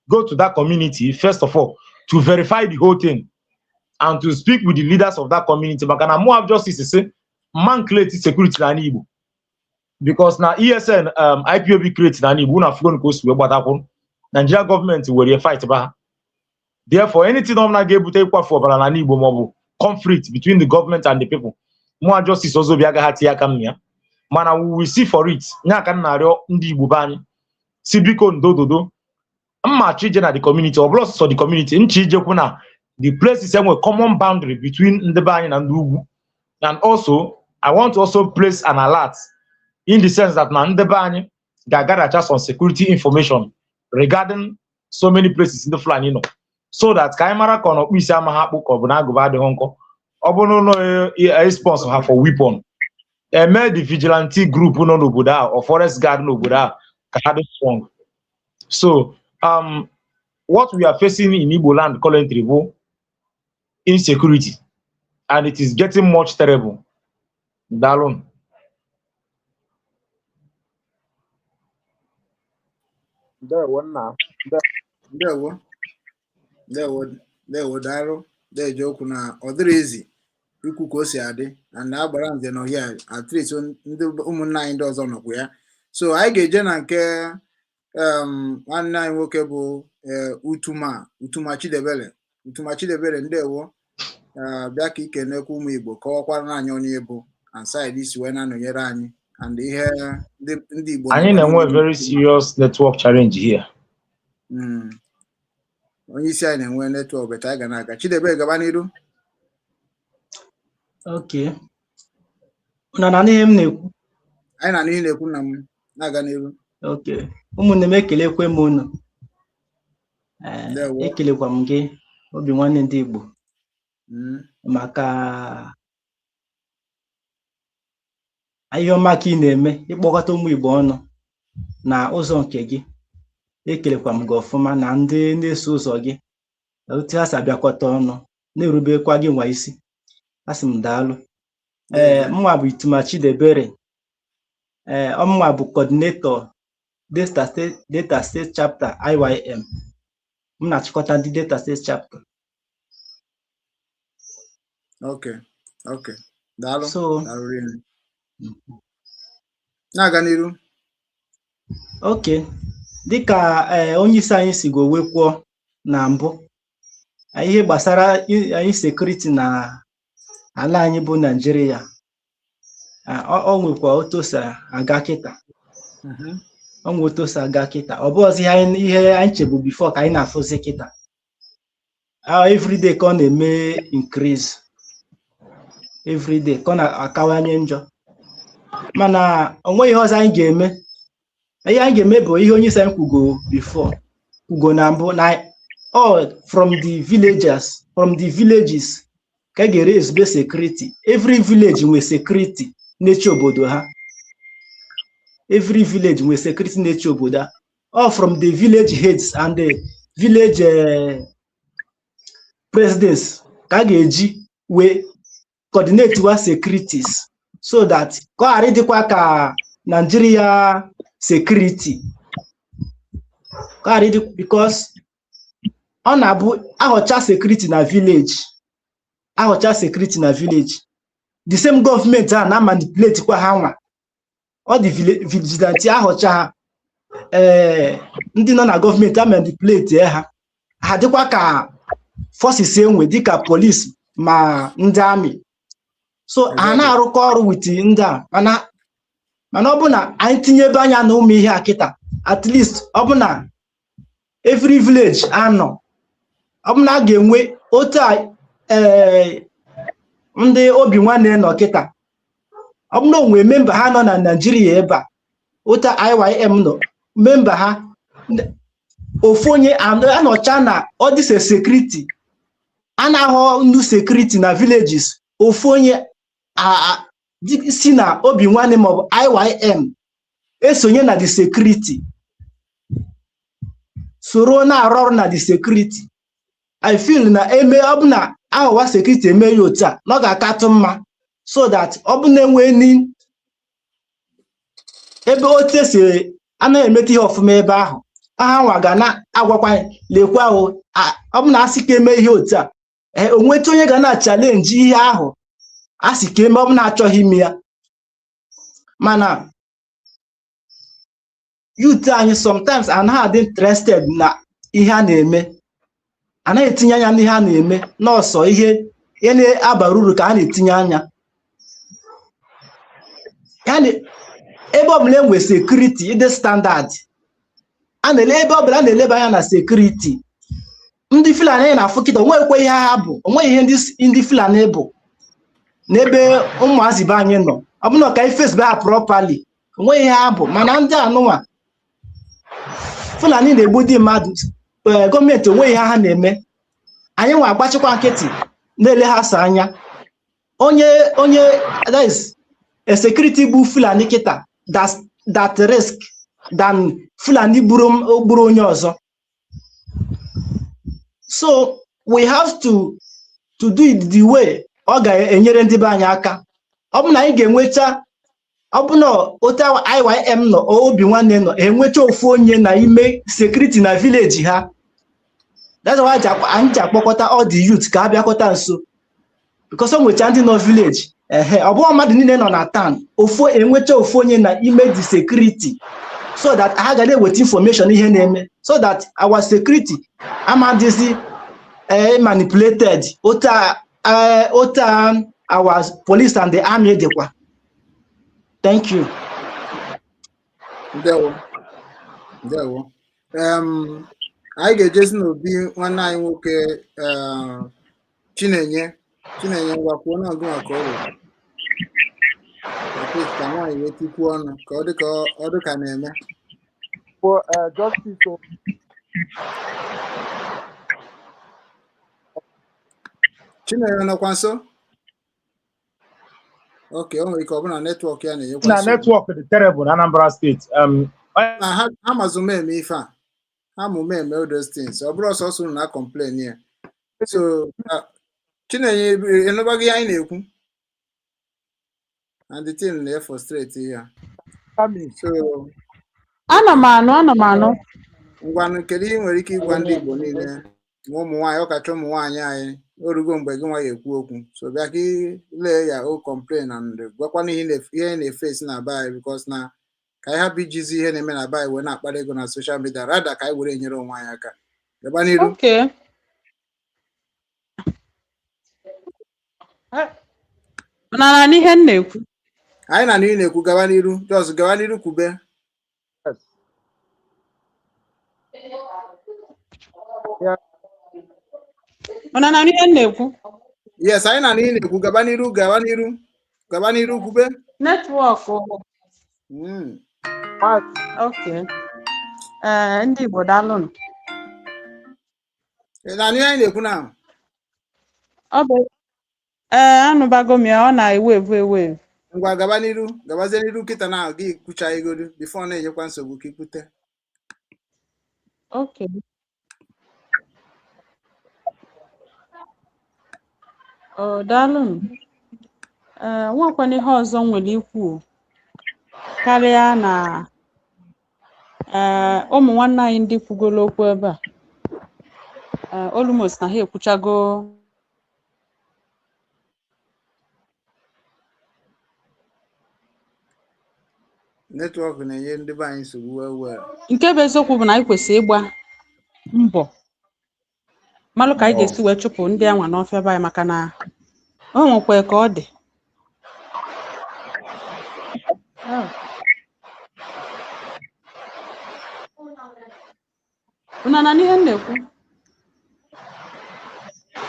go to that community first of all to verify the whole thing and to speak with the leaders of that community, maka na mụ have justice sị man create security n'ala Igbo, because na ESN, IPOB create n'ala Igbo, unu afụgo ka o si wee gbatakwuru Nigeria gọọmenti were fight ba ha. Therefore, anything ọbụla ga-ebute ịkwafu ọbara n'ala Igbo maọbụ conflict between the government and the people, mụa Justice Ozobi agaghị atinye aka m na ya, mana we will see for it. Nya aka m na-arịọ ndị Igbo be anyị si biko ndododo mma achọ ije na the community, ọ bụla ọsọsọ the community nche ijekwu na the places enwe common boundary between ndị be anyị na ndị ugwu. And also I want to also place an alert in the sense that na ndị be anyị ga-agadacha some security information regarding so many places ndị Fulani nọ, so that ka anyị mara ka ọ na ọkpụ isi ama ha akpụ, ka ọ bụ na agụba adịghị nkọ, ọ bụrụ na sponsor ha for weapon, eme the vigilante group nọ n'obodo ahụ or forest guard n'obodo ahụ ka ha dị strong. So what we are facing in Igbo land currently bụ insecurity, and it is getting much terrible. Daalụ. Ndewo nna. Ndewo, ndewo, ndewo, daalụ. Deje okwu na ọ dịrị ezi ikwu ka o si adị na na agbara nze na ọhịa, at least ndị ụmụnne anyị ndị ọzọ nọkwa ya. So anyị ga-eje na nke nwanne anyị nwoke bụ Utuma, Utuma Chidebere, Utuma Chidebere, ndewo. Bịa ka ikenekwa ụmụ Igbo, kọwakwara anyị onye ịbụ and side isi wee na-anọnyere anyị and ihe ndị Igbo Anyị nọkwa na-enwe n'ime. very serious network challenge here. Onye isi anyị na-enwe network, but anyị ga na-aga. Chidiebere, gaba n'iru. Okay. Unu na-anụ ihe m na-ekwu? Anyị na-anụ ihe na-ekwu, nna m, na-aga n'iru. Okay. Ụmụnne m, ekelekwe m unu. Ee, Ndewo. ekelekwa m gị, obi nwanne ndị Igbo, maka ihe ọma ka ị na-eme ịkpọkọta ụmụ Igbo ọnụ na ụzọ nke gị. Ekelekwa m gị ọfụma na ndị na-eso ụzọ gị, otu ha si abịakọta ọnụ na-erubekwa gị nwa isi. Asị m daalụ. Ee, mụnwa bụ Ituma Chidiebere. Ee, ọmụnwa bụ coordinator Delta State Chapter IYM. M na-achịkọta ndị Delta State Chapter. Okay, daalụ. So Daalụ rinne. Na-aga n'iru. Okay, dịka ee onye isi anyị si go wekwuo na mbụ, ihe gbasara anyị security na ala anyị bụ Naijiria, ọ nwekwa otu o si aga kịta. Ọ nwe otu o si aga kịta. Ọ bụ ọzọ ihe anyị chebu before ka anyị na-afụzi kịta. Everyday ka ọ na-eme increase, everyday ka ọ na-akawanye njọ, mana o nweghị ihe ọzọ anyị ga-eme. Ihe anyị ga-eme bụ ihe onye isi anyị kwugo before, kwugo na mbụ, na all from the villagers, from the villages ka a ga-ere ezigbo security. Every village nwe security na-eche obodo ha. Every village nwe security na-eche obodo ha. All from the village heads and the village presidents ka a ga-eji wee coordinate wa securities, so that ka ọ ghara ịdịkwa ka Nigeria security, ka ọ ghara ịdị, because ọ na-abụ ahọcha security na village, ahọcha security na village, the same gọọmenti a na-manipulate kwa ha nwa. Ọ dị vigilante ahọcha ha, ee, ndị nọ na gọọmenti a manipulate ha, ha dịkwa ka forces enwe dịka police ma ndị amị. So ha na-arụkọ ọrụ with ndị a. Mana ọ bụ na anyị tinyebe anya na ụmụ ihe a kịta, at least ọ bụ na every village anọ, ọ bụ na a ga-enwe otu a, ee, ndị obi nwanne nọ kịta, ọ bụ na o nwee member ha nọ na Naijiria ebe a, otu IYM nọ, member ha ofu onye anọcha na ọ dịse security a na-ahụ ndị security na villages, ofu onye si na obi nwanne maọbụ IYM esonye na the security, soro na-arụ ọrụ na the security. I feel na eme ọ bụ na aghọwa security eme ya otu a, na ọ ga-akatụ mma, so that ọ bụ na enwe ni ebe otu esi anaghị emeta ihe ọfụma ebe ahụ, aha nwa ga na-agwakwa lekwa ahụ. Ọ bụ na asị ka eme ihe otu a, ee, o nweta onye ga na-challenge ihe ahụ a sị ka eme, ọ bụ na achọghị ime ya. Mana youth anyị sometimes anaghị adị interested na ihe a na-eme, anaghị etinye anya n'ihe a na-eme nọọsọ. Ihe na-abara uru ka a na-etinye anya. Ebe ọbụla enwe security ịdị standard, a na-ele ebe ọbụla a na-eleba anya na security. Ndị Fulani na-afụ kịta, onweghịkwa ihe ha bụ, onweghị ihe ndị Fulani bụ n'ebe ụmụazị be anyị nọ. Ọ bụna ka anyị face ha properly, onweghị ihe ha bụ. Mana ndị anụnwa Fulani na-egbu ndị mmadụ, ee, gọọmenti onweghị ihe ha na-eme. Anyị nwa agbachikwa nkịtị na-ele ha so anya. Onye that is a security bụ Fulani kịta, that risk than Fulani gburu onye ọzọ. So we have to do it the way ọ ga-enyere ndị be anyị aka. Ọ bụ na anyị ga-enweta, ọ bụ na otu IYM nọ, obi nwanne nọ, enweta ofu onye na ime security na village ha. That's why anyị ji akpọkọta all the youth ka ha bịakọta nso, because o nwecha ndị nọ village. Ehe, ọ bụghị mmadụ niile nọ na town. Ofu enweta ofu onye na ime the security, so that ha ga na-eweta information ihe na-eme, so that our security amadịzi manipulated otu our police and the army dịkwa. Thank you. Ndewo, ndewo. Anyị ga-ejezi n'obi nwanne anyị nwoke, Chinenye. Chinenye, ngwa, kwuo na ọgụ maka ọrụ. At least ka nwaanyị wee tikwuo ọnụ ka ọ dị ka ọ dị ka na-eme. For Justice o. Chinenye nọkwa nso? Ok, o nwere ike ọ bụrụ na network ya na-enyekwa Na nsogbu. Network dị terrible na Anambra State. Na ha mazụ eme ife a, ha mụme eme all those things. Ọ bụrụ ọsọsọ unu na complain ya. So Chinenye, ịnụbago ihe anyị na-ekwu? And the thing na-frustrate ya. Kami. So Ana m anụ, ana m anụ. Ngwanụ, kedu ihe ị nwere ike ịgwa ndị Igbo niile ma ụmụ nwaanyị, ọkacha ụmụ nwaanyị anyị? Orugo mgbe gị nwa ya ekwu okwu, so bịa ka ị lee ya o complain and gwakwana ihe ị na-efesi na be anyị, because na ka anyị hapụ ijizi ihe na-eme na be anyị wee na-akpara ego na social media, rather ka anyị were enyere onwe anyị aka. Gaba n'iru. Okay. Mana na ihe m na-ekwu. Anyị na ị na-ekwu, gaba n'iru, just gaba n'iru, kwube. Yes. Yeah. Mana na ihe m na-ekwu. Yes, anyị na ị na-ekwu, gaba n'iru, gaba n'iru, gaba n'iru, kwube. Network. Okay. Ee, ndị Igbo, daalụnụ. Ị na-anụ ihe anyị na-ekwu na? Ọ bụ ee, anụbago m ya, ọ na-ewu ewu ewu ewu. Ngwa, gaba n'iru, gabazie n'iru kịta na gị kwucha igodu before na-enyekwa nsogbu ka ikwute. Okay. Ọ daalụnụ. Ee, nwekwana ihe ọzọ m nwere ikwu karịa na ee, ụmụ nwanne anyị ndị kwugolo okwu ebe a, ee, almost na ha ekwuchago. Network na-enye ndị be anyị nsogbu well well. Nke bụ eziokwu bụ na anyị kwesịrị ịgba mbọ malụ ka anyị ga-esi wee chụpụ ndị anwa n'ọfịa be anyị, maka na o nwekwa ka ọ dị. Oh. Unu na n'ihe m na-ekwu?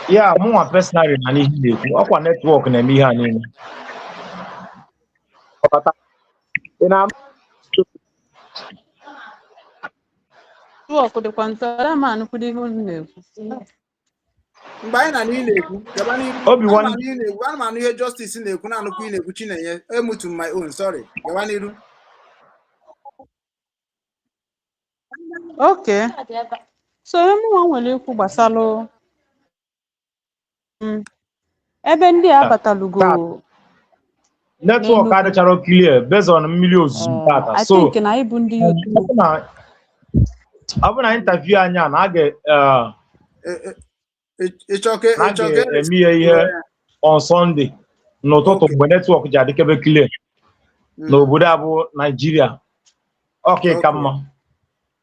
Ya mụnwa personally na n'ihe ị na-ekwu, ọkwa network na-eme ihe a niile. Ị na-anụ? Network dịkwa nso, ada m anụkwudo ihe unu na-ekwu. Mgbe anyị na ị na-ekwu, gaba n'iru. Obi Ana m nwanne. anụ ihe ị na-ekwu, ana m anụ ihe Justice na-ekwu, na-anụkwu ị na-ekwu. Chinenye, emutu m my own, sorry, gaba n'iru. Okay. So ihe mụnwa nwere ikwu gbasalụ ebe ndị a abatalugo Taa network n'Enugu. Adịchara clear based on mmiri ozuzo Ee, tata. I So think na anyị bụ ndị youth ọ bụ na interview anyị a na a ga Ịchọ ka na a ịchọ ka ga-eme ya ihe on Sunday n'ụtụtụ mgbe network ji adịkebe clear n'obodo a bụ Naijiria, ọ ka ịka mma.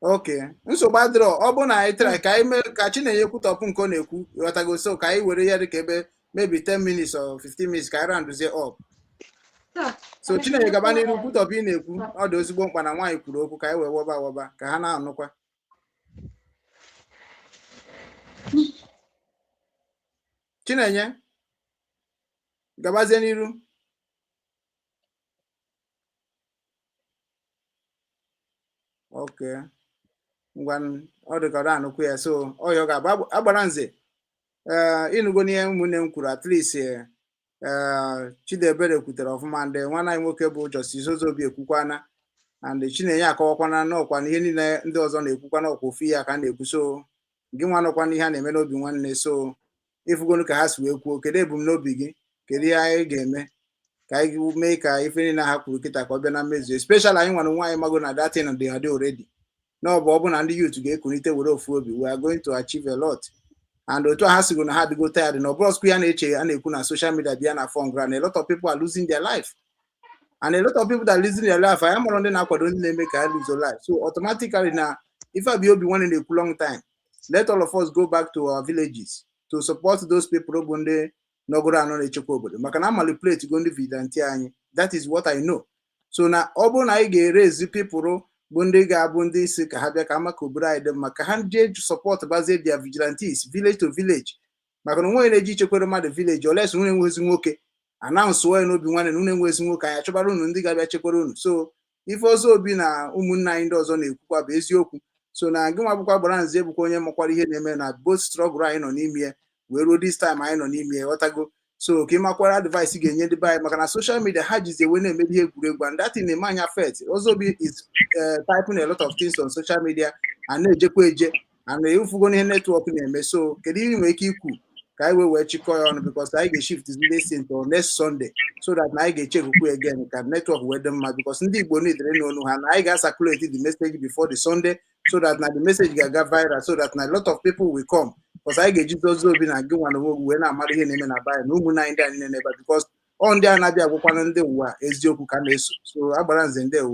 Ok, nsogbu adịrọ. Ọ bụ na anyị try ka anyị mee ka Chinenye kwutọpụ nke ọ na-ekwu, ghọtago? So ka anyị were ya dịka ebe maybe 10 minutes or 15 minutes ka anyị rounduzie up. So Chinenye, gaba n'iru, kwutọpụ ị na-ekwu. Ọ dị ezigbo mkpa na nwaanyị kwuru okwu ka anyị wee wọba awọba ka ha na-anụkwa. Chinenye, gabazie n'iru. Ok, ngwa, ọ dị ka ọ na-anụkwu ya, so ọya ọ ga-abụ agbara nze. Ee, ịnụgo n'ihe ụmụnne m kwuru. At least ee, Chidiebere kwutere ọfụma, ndị nwanne anyị nwoke bụ Justice Ozobi ekwukwana, and Chinenye akọwakwana n'ọkwa na ihe niile ndị ọzọ na-ekwukwa n'ọkwa ofu ihe a ka a na-ekwu. So gị nwa nọkwa n'ihe a na-eme n'obi nwanne, so ịfụgonu ka ha si wee kwuo, kedu ebumnobi gị? Kedu ihe anyị ga-eme ka anyị mee ka ife niile ha kwuru kịta ka ọ bịa na mmezu, especially anyị nwere nwaanyị mago na datin dị adị already na ọ bụ na ndị youth ga-ekunite were ofu obi, we are going to achieve a lot. And otu a ha sigo na ha adịgo tired na ọ bụrụ ya na-eche a na-ekwu na social media bịa na phone ground, a lot of people are losing their life, and a lot of people that are losing their life, anyị mụrụ ndị na-akwado ndị na-eme ka ha lose life. So automatically na ife abi obi nwanne na-ekwu long time, let all of us go back to our villages to support those people bụ ndị nọgoro anọ na-echekwa obodo, maka na manipulate go ndị vigilante anyị. That is what I know. So na ọ bụrụ na anyị ga-erezi people Bụ ndị ga-abụ ndị isi ka ha bịa ka ama ka obodo anyị dị mma, ka ha jee support bazie their vigilantes village to village, maka na onwe na-eji ichekwere mmadụ village oles unu enwezi nwoke anaụnsụ ya n'obi nwanne na unu enwezi nwoke, anyị achọbara unu ndị ga-abịa chekwara unu. So ife ọzọ obi na ụmụnne anyị ndị ọzọ na-ekwukwa bụ eziokwu. So na gị nwa bụkwa gbara nze, bụkwa onye makwara ihe na-eme na both struggle anyị nọ n'ime ya wee ruo this time anyị nọ n'ime ya, ghọtago? So ka ị makwara advice ga-enye ndị be anyị, maka na social media ha jizi ewe na-emebi ihe egwuregwu, and that thing na-eme anyị affect. Ozobi is typing a lot of things on social media and na-ejekwa eje and efugo n'ihe network na-eme. So kedu ihe ị nwere ike ikwu ka anyị wee chịkọọ ya ọnụ, because anyị ga-shift this thing to next Sunday so that na anyị ga-echekukwu again ka network wee dị mma, because ndị Igbo niile n'onu ha na anyị ga-circulate the message before the Sunday so that na the message ga-aga viral, so that na a lot of people will come, because anyị ga-ejizi ozi obi na gị nwa na onwe gị wee na-amara ihe na-eme na be anyị na ụmụnne anyị ndị a niile n'ebe a, because ọ ndị a na-abịa agwakwana ndị ụwa eziokwu ka na-eso. So agbara nze, ndewo.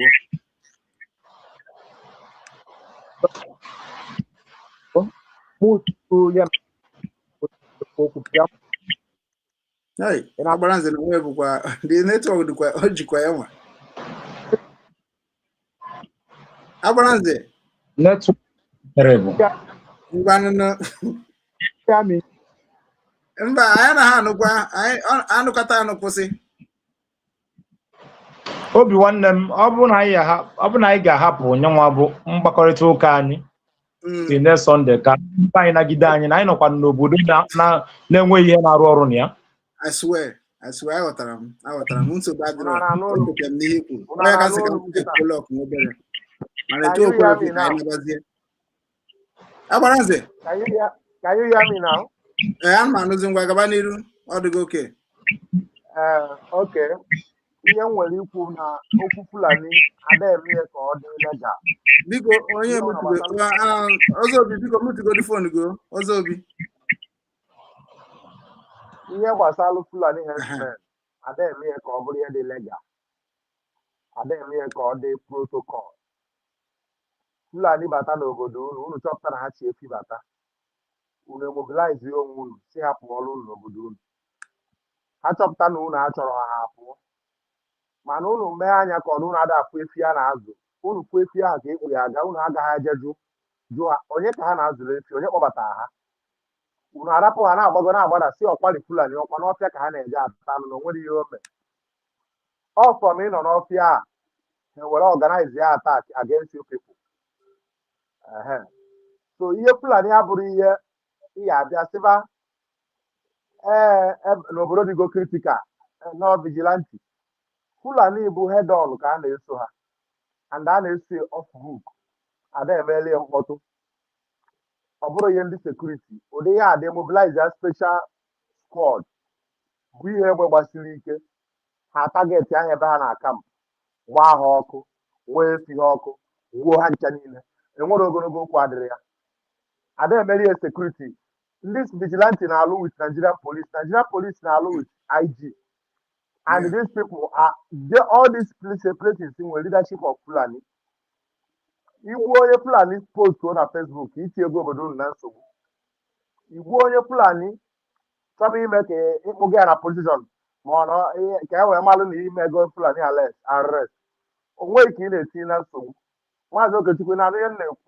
Mụ ya okwu bịa. Hey, agbara nze na onwe bụkwa the network dịkwa o jikwa ya nwa agbara nze. Network terrible. Ngwanụnụ. Ya mi. Mba, anyị anaghị anụkwa anyị anụkọta anụ kwụsị. Obi nwanne m, ọ bụrụ na anyị ga-ahapụ nyanwa bụ mkpakọrịta ụka anyị si next Sunday ka mba anyị nagide anyị na anyị nọkwa n'obodo na-enweghị ihe na-arụ ọrụ na ya. I swear, I swear, aghọtara m, aghọtara m. Nsogbu adịrọ. Unu na-anụ olu? Ekwetara m n'ihe i kwuru. Unu Onye ka na-anụ sị ka m olu m kịta? blọk m obere mana Can etu you okwu hear me ka now? anyị nabazie agbara nze. Can you hear me now? Ee, ana m anụzi. Ngwa, gaba n'iru, ọ dịgo oke. Ee, okay. Ihe m nwere ikwu na okwu Fulani ada eme ya ka ọ dị legal. Biko, onye Ihe ọ mutube na-agbasara ọzọ obi, biko mutugodi phone gị ọzọ obi. Ihe gbasara Fulani herdsmen, ada eme ya ka ọ bụrụ ihe dị legal. Ada eme ya ka ọ dị protocol. Fulani bata n'obodo unu, unu chọpụta na ha chi efi bata. Unu emobilize onwe unu si ha pụọrọ unu n'obodo unu. Ha chọpụta na unu achọrọ ha, ha pụọ. Mana unu mee anya ka ọ na unu ada afụ efi a na-azụ. Unu fụ efi ahụ ka ekpu ya aga, unu agaghị eje jụ jụ ha onye ka ha na-azụrụ efi, onye kpọbatara ha. Unu arapụ ha na-agbago na-agbada si ọkwali Fulani ọkwa n'ọfịa ka ha na-eje ata anụ na onwere ihe o mee. Ọ from ịnọ n'ọfịa a ha were organize ya attack against you people. Ehe. So ihe Fulani abụrụ ihe ị ga-abịa sịba ee n'obodo dịgo critical nọ vigilante. Fulani bụ head on ka a na-eso ha, and a na-eso off hook, ada emeela ya mkpọtụ. Ọ bụrụ ihe ndị security ụdị ya adị mobilize ya special squad bụ ihe egbe gbasiri ike ha target ahụ ebe ha na-aka m gbaa ha ọkụ, wee efi ha ọkụ, gbuo ha ncha niile. Enwere ogologo okwu adịrị ya. Ada emeri ya security. Ndị vigilante na-alụ with Nigerian police, Nigerian police na-alụ with IG, and these people are they, all these places nwere leadership of Fulani. Igbu onye Fulani postuo na Facebook, iti ego obodo unu na nsogbu. Igbu onye Fulani chọba ime ka ịkpụga ya na position ma ọ na ka e wee malụ na ime ego Fulani arrest o nweghị ka ị na-etinye na nsogbu. Maazị Okechukwu, na-anụ ihe m na-ekwu?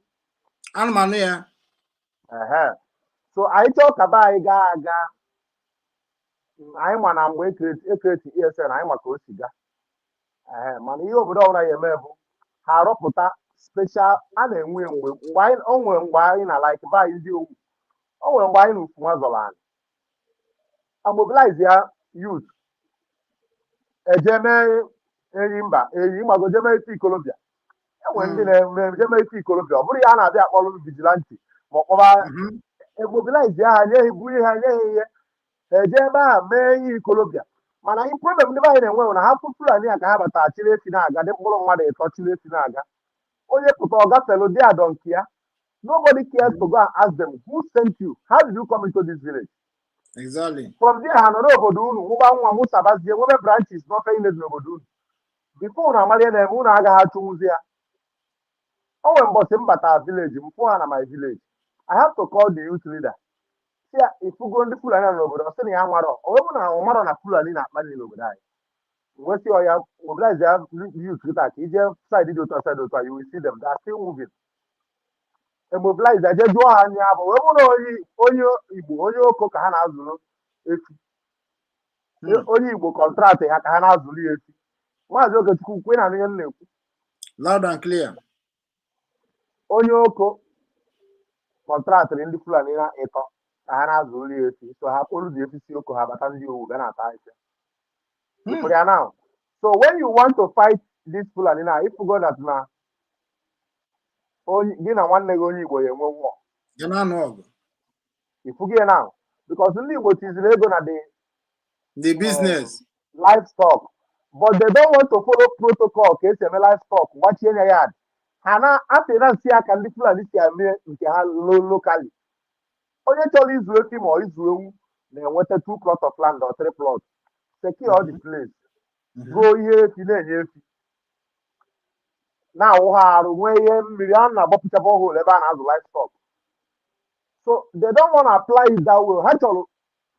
Ana m anụ ya. Ehe. So anyị chọọ ka be anyị gaa aga, anyị ma na mgbe ekreti ESN, anyị ma ka o si gaa. Ee, mana ihe obodo ọbụla ya eme bụ ha arọpụta special a na-enwe mgbe anyị o nwere mgbe anyị na like be anyị ndị owu, o nwere mgbe anyị na Ufuma zọrọ anyị a mobilize ya youth eje mee enyi mba enyi ịgbago jeme ife ikolobịa. Enwere ndị na-eme jeme ife ikolobịa, ọ bụrụ ya a na-abịa akpọrọ vigilante ma ọ kpọba emobilize ha, nye ha, bunye ha, nye ha ihe, ha eje ebe a mee ihe ikolobịa. Mana ihe problem ndị be anyị na-enwe bụ na ha fụ Fulani a ka ha batara chịrị efi na-aga, dị mkpụrụ mmadụ ịtọ chịrị efi na-aga, onye pụta ọ gafelu dị adọ nke ya. Nobody cares to go and ask them, "Who sent you? How did you come into this village?" From there ha nọ n'obodo unu mụba nwa, mụsabazie, nwebe branches n'ofe ile dị n'obodo unu. Before unu amara ihe na-eme, unu agaghị achụnwuzi ya. O nwere mbọsị m batara village m fụ ha na my village. I have to call the youth leader si ya, ifugo ndị Fulani nọ n'obodo? Ọ sị na ya marọ. O wee bụ na ọ marọ na Fulani na-akpa nri n'obodo anyị. Nwesị ọya mobilize ya youth kịta ka ije side dị otu a, side otu a, you will see them, they are still moving. Emobilize je jụọ ha anya bụ wee bụrụ na onye Igbo, onye Oko ka ha na-azụrụ efi. Onye Igbo contract ha ka ha na-azụrụ ya efi. Maazị Okechukwu, kwe na ihe m na-ekwu. Loud and clear. Onye Oko contractịrị ndị Fulani na ịtọ ka ha na-azụrụ ya efi, so ha kpolu dị efi si Oko, ha bata, ndị owu ga na-ata ahịhịa. For ya now, so when you want to fight this Fulani now, if you go that na onye gị na nwanne gị onye Igbo ya enwe war. Ga na-anụ ọgụ. Ifugo ya now, because ndị Igbo tiziri ego na the the business livestock, but they don't want to follow protocol ka esi eme livestock. Gbachie ya yard, ha na asị na nsị aka ndị Fulani si eme nke ha locally. Onye chọrọ izu efi ma ọ izu ewu na-enweta two plot of land or three plot, secure the place, goo ihe efi na-enye efi, na-awụ ha arụ, nwee ihe mmiri a na-agbapụcha borehole ebe a na-azụ livestock. So they don't want to apply it that way. Ha chọrọ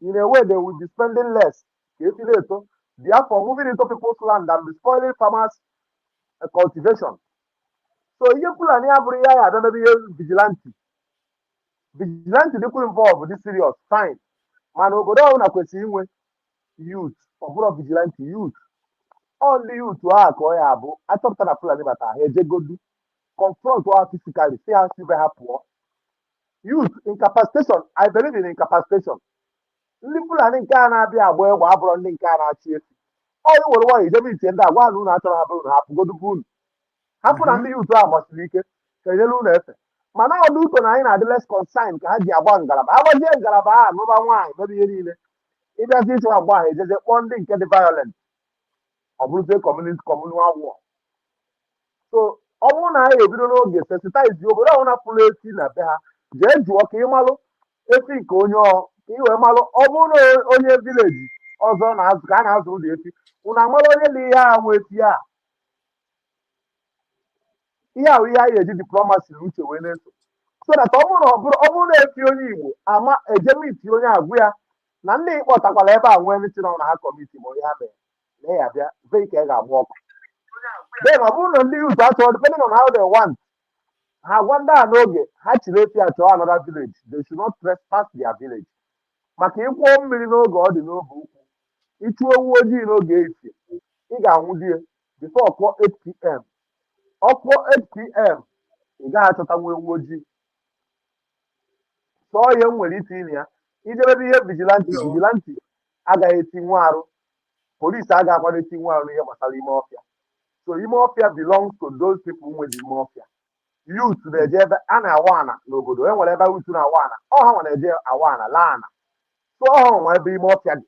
in a way they will be spending less ka efi na-eto, therefore moving into people's land and be spoiling farmers' cultivation. So ihe Fulani abụrụ ihe ya abịa mebe ihe vigilante. Vigilante dịkwa involve, dị serious, fine, mana obodo ọbụla kwesịrị inwe youth. Ọ bụrụ vigilante youth, ọ ndị youth a ka ọ ya abụ achọpụta na Fulani bata, ha ejegodu confront ha physically, si ha si be ha pụọ. Youth incapacitation, I believe in incapacitation. Ndị Fulani nke a na-abịa agba egbe abụrọ ndị nke a na-achị efi. Ọ yi were nwayọ ijebe itie ndị agwa ha na unu achọrọ ha be unu, ha pụgodu be unu. Hapụ na ndị youth a gbasiri ike ka enyere unu efe, mana ọ dị ụtọ na anyị na-adị less concerned ka ha ji agba ngalaba ha gbazie ngalaba ha nụba nwaanyị, mebe ihe niile. Ịbịazi ịchụ agba ha, ejeje kpọọ ndị nke dị violent, ọ bụrụzie community communal war. So ọ bụrụ na anyị ebido n'oge sensitize obodo ọbụla pụrụ efi na be ha, jee jụọ ka ị malụ efi nke onye ọ ka ị wee malụ. Ọ bụrụ na onye village ọzọ na-azụ ka a na-azụ ụlọ efi, unu amara onye dị ihe a nwe efi a. Ihe ahụ ihe anyị eji diplomacy na uche wee na-eso, so that ọ bụrụ na efi onye Igbo ama ejemiti onye agwụ ya na ndị kpọtakwala ebe a nwee ntị na ha committee ma onye ha mere na ya bịa vehicle ga-agba ọkụ. Then ọ bụrụ na ndị youth achọrọ, depending on how they want, ha gwa ndị a n'oge ha chịrị efi a chọọ another village. They should not trespass their village, maka ịkwụọ mmiri n'oge ọ dị n'oge ukwu, ịchụ ewu ojii n'oge ehihie, ị ga-anwụ die before ọkụọ 8 p.m. Ọkụọ 8 p.m., ị gaghị achọtanwu ewu ojii. Sọọ ihe m nwere itinye ya ijebebe ihe vigilante. Vigilante agaghị etinwu arụ, polisi agaghị akwado etinwu arụ n'ihe gbasara ime ọfịa. So ime ọfịa belongs to those people nwe ime ọfịa. Youth na-eje ebe a na-awa ana n'obodo, e nwere ebe youth na-awa ana, ọ ha nwa na-eje awa ana laa ana. So ọ ha nwa ebe ime ọfịa dị.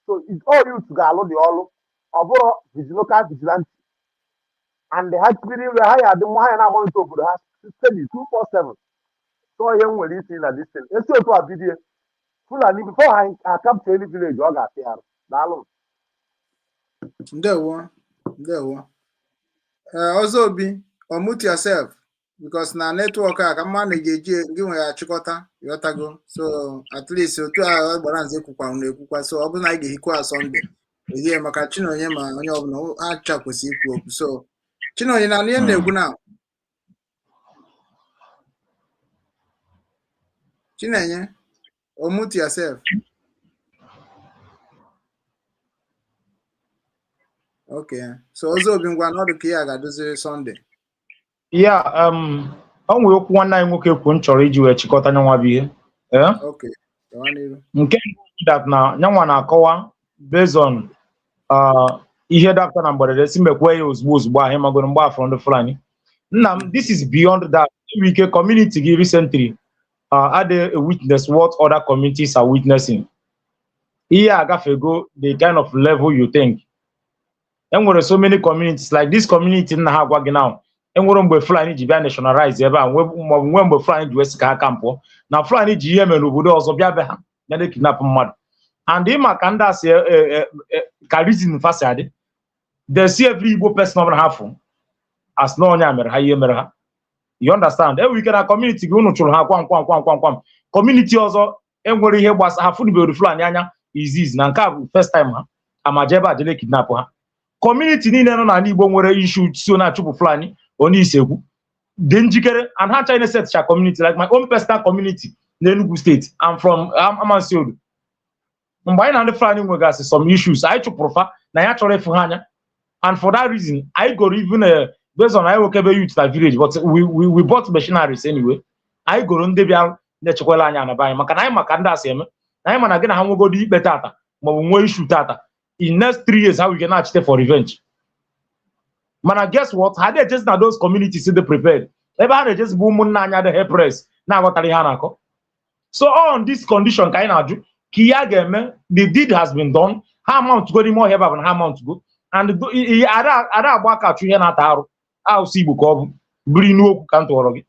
So it's all youth ga-alụ dị ọlụ, ọ bụrụ local vigilante. And ha biri ire ha ya adị mma, ha ya na-amalite obodo ha steady 247. So ihe m nwere isi na this thing, esi otu a bidie Fulani before ha capture any village, ọ ga-afịa arụ. Daalụ. Ndewo, ndewo. Ee, ọzọ Obi, unmute yourself, because na network a ka mma na ga-eji gị nwere achịkọta, ghọtago? So at least otu a gbara nze kwukwa na-ekwukwa. So ọ bụrụ na anyị ga-ehikwa Sunday ehihie maka Chinonye, ma onye ọbụla ha ncha kwesịrị ikwu okwu. So Chinonye, na ihe m na-ekwu na Chinenye, unmute yourself. Okay, so ọzọ Obi, ngwa, n'ọdụ ka ihe a ga-adoziri Sunday. Ya, o nwere okwu nwanne anyị nwoke kwuru m chọrọ iji wee chịkọta nyanwa bụ ihe. Eh? Okay, gawa n'iru. Nke mbụ bụ that na nyanwa na-akọwa based on ihe dapụta na mgberede si mekwe ya ozugbo ozugbo ahụ, ịmagoro mgbe afọ ndị Fulani. Nna m, this is beyond that. Enwere ike community gị recently adịghị witness what other communities are witnessing. Ihe a agafego the kind of level you think. Enwere so many communities like this community nna ha agwa gị now. Enwere mgbe Fulani ji bịa nationalize ebe a, maọbụ nwee mgbe Fulani ji wee sị ka ha kampụọ na Fulani ji ihe mere n'obodo ọzọ bịa be ha bịa na kidnap mmadụ. And ịma ka ndị a si ka reason fa si adị, they see every Igbo person ọbụla ha fụ as na onye a mere ha ihe mere ha. You understand? Enwere ike na community gị unu chụrụ ha kwam kwam kwam kwam kwam, community ọzọ enwere ihe gbasa ha fụnubere Fulani anya izizi na nke a bụ first time ha amaje ebe a jele kidnap ha. Community niile nọ n'ala Igbo nwere issue so na-achụpụ Fulani onye isekwu dị njikere, and ha China set cha community, like my own personal community n'Enugu State. I'm from Amansiodo. Mgbe anyị na ndị Fulani nwegasị some issues, anyị chụpụrụ fa na ya chọrọ ịfụ ha anya, and for that reason anyị goro, even based on anyị nwekebe youth na village, but we bought machineries anyway. Anyị goro ndị bịa na-echekwala anyị anaba anyị, maka na anyị maka ndị asị eme na anyị mana gị na ha nwegodo ikpe tata maọbụ nwee issue tata, in next 3 years how we can na-achite for revenge. Mana guess what? Ha na-ejezi na those communities dị prepared. Ebe ha na-ejezi bụ ụmụnna anyị adịghị press na-aghọtara ihe a na-akọ. So on this condition ka anyị na-ajụ ka ihe a ga-eme. The deed has been done. Ha amount go n'ime ọhịa ebe a bụ na ha amount go and ihe ada ada agba aka achụ ihe na-ata arụ asụsụ Igbo ka ọ bụ bụrụ inu okwu ka m tụọrọ gị.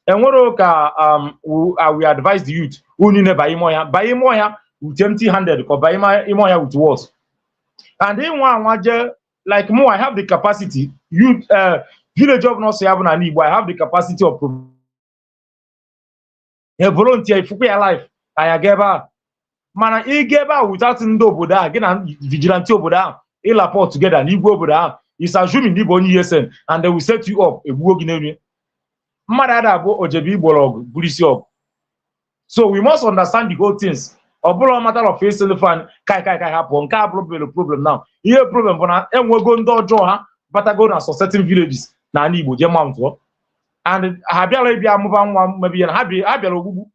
Enwero ka we advise the youth unu niile banye ime ọhịa, banye ime ọhịa with empty handed, ka ọ banye ime ọhịa with words and ịnwa anwa jee. Like mo, I have the capacity, youth village of nọọsụ ya bụ n'ala Igbo, I have the capacity of a volunteer ifukwa ya life anyị aga ebe a. Mana ịga ebe a without ndị obodo ahụ, gị na vigilante obodo ahụ ịlaport together na igwe obodo ahụ is assuming na ịbụ onye ESN, and they will set you up, egbuo gị n'elu. Mmadụ ada abụ ojebe igboro ọgụ buru isi ọgụ. So we must understand the whole things. Ọ bụrụ matter of facing fan kai kai kai hapụ nke a bụrụ problem now. Ihe problem bụ na enwego ndị ọjọọ ha batago na some certain villages na ala Igbo jee mount and ha bịara ịbịa amụba nwa mebi ya na ha bịara ogbugbu.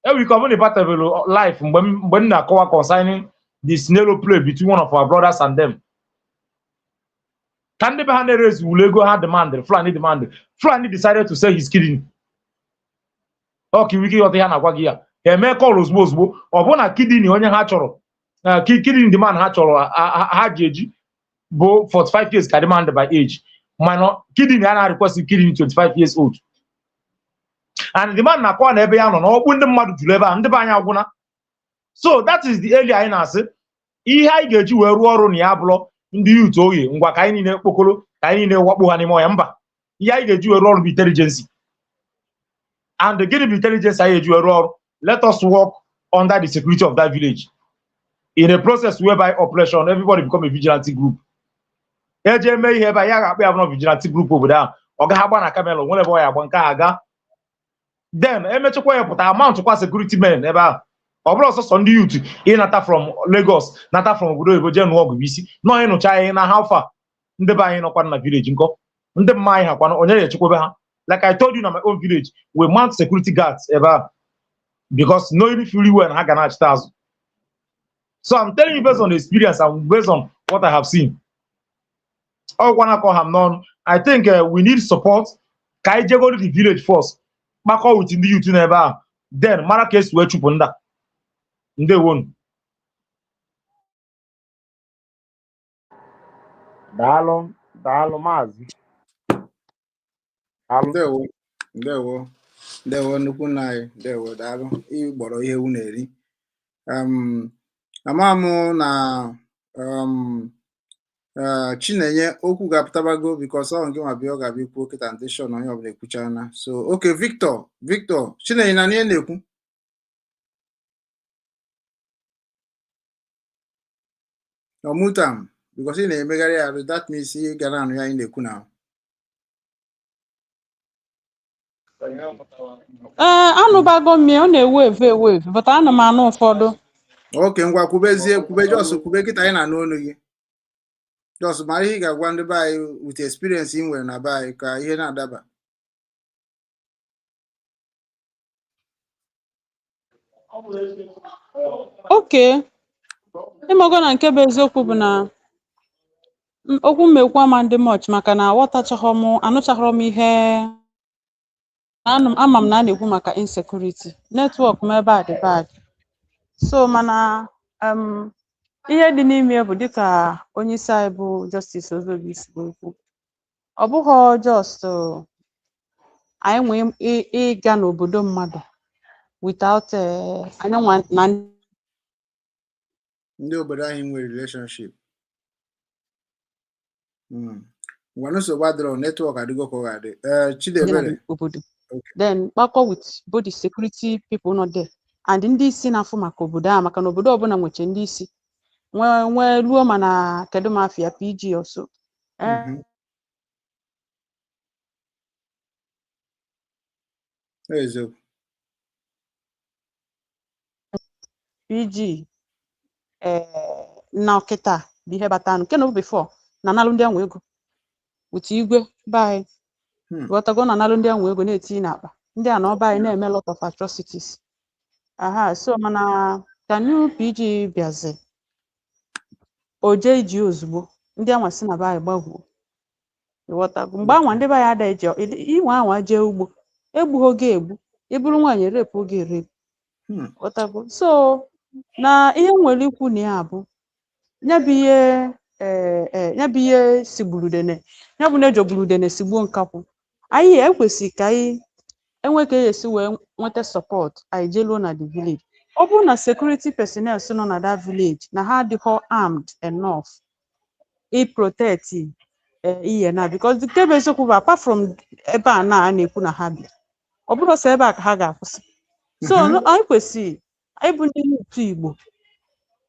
Enwere ike ọ bụrụ na ịbatabelu life mgbe m na-akọwa concerning the scenario play between one of our brothers and them, ka ndị be ha na-erezi ule ego ha demand, Fulani demand, Fulani decided to sell his kidney. Ọ ka iwe ike ịghọta ihe a na-agwa gị ya. Ha eme call ozugbo ozugbo, ọ bụ na kidney onye ha chọrọ, kidney demand ha chọrọ, ha ji eji bụ 45 years ka demand by age, mana kidney a na-request kidney 25 years old, and the man na-akọwa na ebe ya nọ na ọkpụ ndị mmadụ juru ebe a, ndị be anyị agwụna. So that is the area anyị na-asị ihe anyị ga-eji wee rụọ ọrụ na ya bụrụ ndị youth oye ngwa ka anyị niile kpokoro, ka anyị niile wakpo ha n'ime ọhịa. Mba, ihe anyị ga-eji wee rụọ ọrụ bụ intelligence. And gịnị bụ intelligence anyị ga-eji wee rụọ ọrụ? Let us work under the security of that village in a process whereby operation, everybody become a vigilante group. Eje eme ihe ebe a, ya ga-akpọ ya bụ na vigilante group obodo ahụ, ọ gaghị agba na camel nwere ebe ọ ya agba nke a aga. Then emechakwa ya pụta amount kwa security men ebe ahụ. Ọ bụrụ ọsọsọ ndị youth ịnata from Lagos, nata from obodo oyibo jee nụọ ọgụ bụ isi nọọ ịnụcha anyị na how far. Ndị be anyị nọkwa na village nkọ, ndị mma anyị hakwana onye ya echekwebe ha. Like I told you, na my own village we mount security guards ebe a because knowing fully well na ha ga na-achịta azụ. So I'm telling you based on experience and based on what I have seen. Ọgwa na akọ ha m n'ọnụ. I think we need support ka anyị jegoro the village first, kpakọ with ndị youth n'ebe ahụ, then mara ka esi wee chụpụ ndị a. Ndewonu. Daalụ, daalụ, maazị, daalụ. Ndewo, ndewo, ndewo, nnukwu nna anyị, ndewo, daalụ. Ịgbọrọ ihe ewu na-eri. Ama m na Chinenye okwu ga-apụtabago because ọ nke nwa bịa, ọ ga-abịa kwuo kịta ndishọn onye ọbụla ekwuchana. So okay, Victor, Victor, Chinenye na ihe na-ekwu ọmutam because ị na-emegharị arụ, that means ị gara anụ ya anyị na-ekwu na. Ee, anụbago m ya, ọ na-ewu evu ewu evu, but ana m anụ ụfọdụ. Okay, ngwa, kwubezie, kwube, just kwube kịta anyị na-anụ olu gị. Just mara ihe ị ga-agwa ndị be anyị with experience ị nwere na be anyị ka ihe na-adaba. Okay, ịmago na nke bụ eziokwu bụ na okwu m ekwu ama ndị much maka na aghọtachaghọ m, anụchaghọ m ihe. Ama m na a na-ekwu maka insecurity network m ebe a dị bad. So mana ihe dị n'ime bụ dịka onye isi anyị bụ Justice Ozobi si wee kwu, ọ bụghị just anyị nwee ịga n'obodo mmadụ without anyị nwa na ndị obodo anyị nwere relationship. Ngwa, nsogbu adịrọ, network adịgo ka ọ ga-adị. Ee, ndị na Chidiebere. obodo. Okay. Then kpakọ with both the security people nọ there and ndị isi na-afụ maka obodo ahụ, maka na obodo ọbụla nweche ndị isi. Nwee nwee ruo mana kedu m afịa PG ọsọ. Eziokwu. PG na ọkịta bụ ihe batanụ nke na ọ bụ before na analụ ndị anwa ego with igwe be anyị. Ghọtago, na analụ ndị anwa ego na-etinye n'akpa ndị a na ọba anyị na-eme lot of atrocities. Aha, so mana ka new PG bịazi, o jee iji ozugbo ndị anwa si na be anyị gbagwuo. Ịghọtago, mgbe anwa ndị be anyị ada eji inwe anwa jee ugbo, egbughị oge egbu, ịbụrụ nwaanyị, erepụ oge erepụ. Ghọtago, so na ihe m nwere ikwu na ya bụ ya bụ ihe ya bụ ihe sigburu udene, ya bụ na ejogburu udene sigbuo nkakwụ. Anyị ekwesịghị ka anyị enwe ka e esi wee nweta support anyị jeluo na the village. Ọ bụrụ na security personnel nọ na that village na ha adịghọ armed enough i protect ihe na, because nke bụ eziokwu bụ, apart from ebe a na a na-ekwu na ha bịa, ọ bụrụ sọ ebe a ka ha ga-akwụsị. So anyị kwesịrị ịbụ ndị otu Igbo